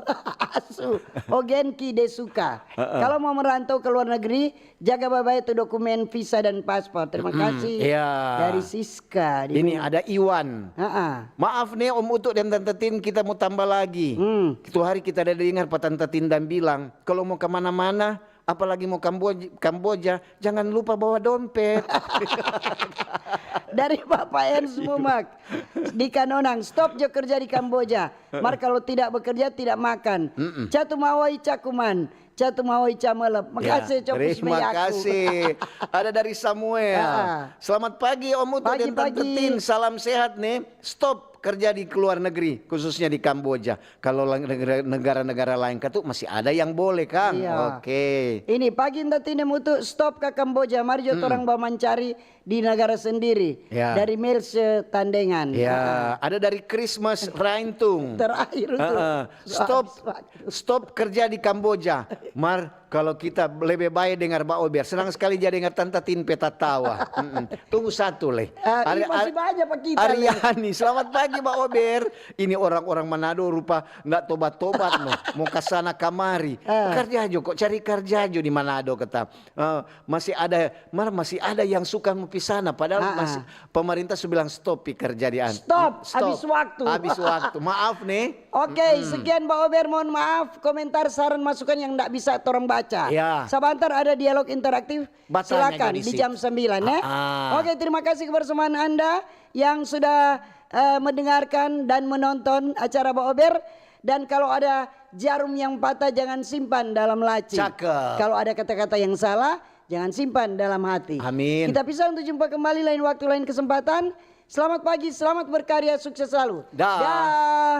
asu. Oh, genki desu ka. Heeh. Kalau mau merantau ke luar negeri, jaga bae-bae tu dokumen visa dan paspor. Terima kasih. Iya. Dari Siska. Ini ada Iwan. Heeh. Maaf nih Om Utu dan Tante Tin, kita mau tambah lagi. Hmm. Itu hari kita ada dengar pa Tante Tin dan bilang, kalau mau kemana-mana, apalagi mau Kamboja, Kamboja, jangan lupa bawa dompet. Dari Bapak Ernst Mumak di Kanonang, stop jo kerja di Kamboja. Mar kalau tidak bekerja, tidak makan. Mm-mm. Catu mawai cakuman, catu mawai camelep. Ya, makasih, Copus terima Meyaku. Kasih. Ada dari Samuel. Ya. Selamat pagi, Om Utu dan Tante Tin. Salam sehat nih. Stop kerja di luar negeri, khususnya di Kamboja. Kalau lang-, negara-negara lain katu masih ada yang boleh, Kang. Iya. Oke. Ini pagi Tante Tin deng Om Utu, stop ka Kamboja. Mari jo torang bamancari di negara sendiri. Ya. Dari Melse Tandengan. Ya, ada dari Christmas Raintung. Terakhir itu. Heeh. Stop, stop kerja di Kamboja. Mar, kalau kita lebe bae dengar Ba Ober. Senang sekali ja dengar Tanta Tin pe tatawa. Mm-mm. Tunggu satu, leh. Ah, ini masih banyak pa kita, leh. Ariani, selamat pagi, Ba Ober. Ini orang-orang Manado rupa nda tobat-tobat no. Mo kasana kamari. Ah. Karja jo, kong cari karja jo di Manado, kata. Ah, masih ada, mar masih ada yang suka mo pi sana. Padahal masih, pemerintah su bilang stop pi karja di an-, stop, stop. Habis waktu. Habis waktu. Maaf nih. Oke, sekian Ba Ober, mohon maaf, komentar, saran, masukan yang ndak bisa torang baca. Ya. Sabantar ada dialog interaktif, silakan di jam sembilan, ya. Ah, ah. Oke, terima kasih kebersamaan Anda yang sudah, eh, mendengarkan dan menonton acara Ba Ober. Dan kalau ada jarum yang patah, jangan simpan dalam laci. Cakep. Kalau ada kata-kata yang salah, jangan simpan dalam hati. Amin. Kita pisah untuk jumpa kembali lain waktu, lain kesempatan. Selamat pagi, selamat berkarya, sukses selalu. Dah. Dah.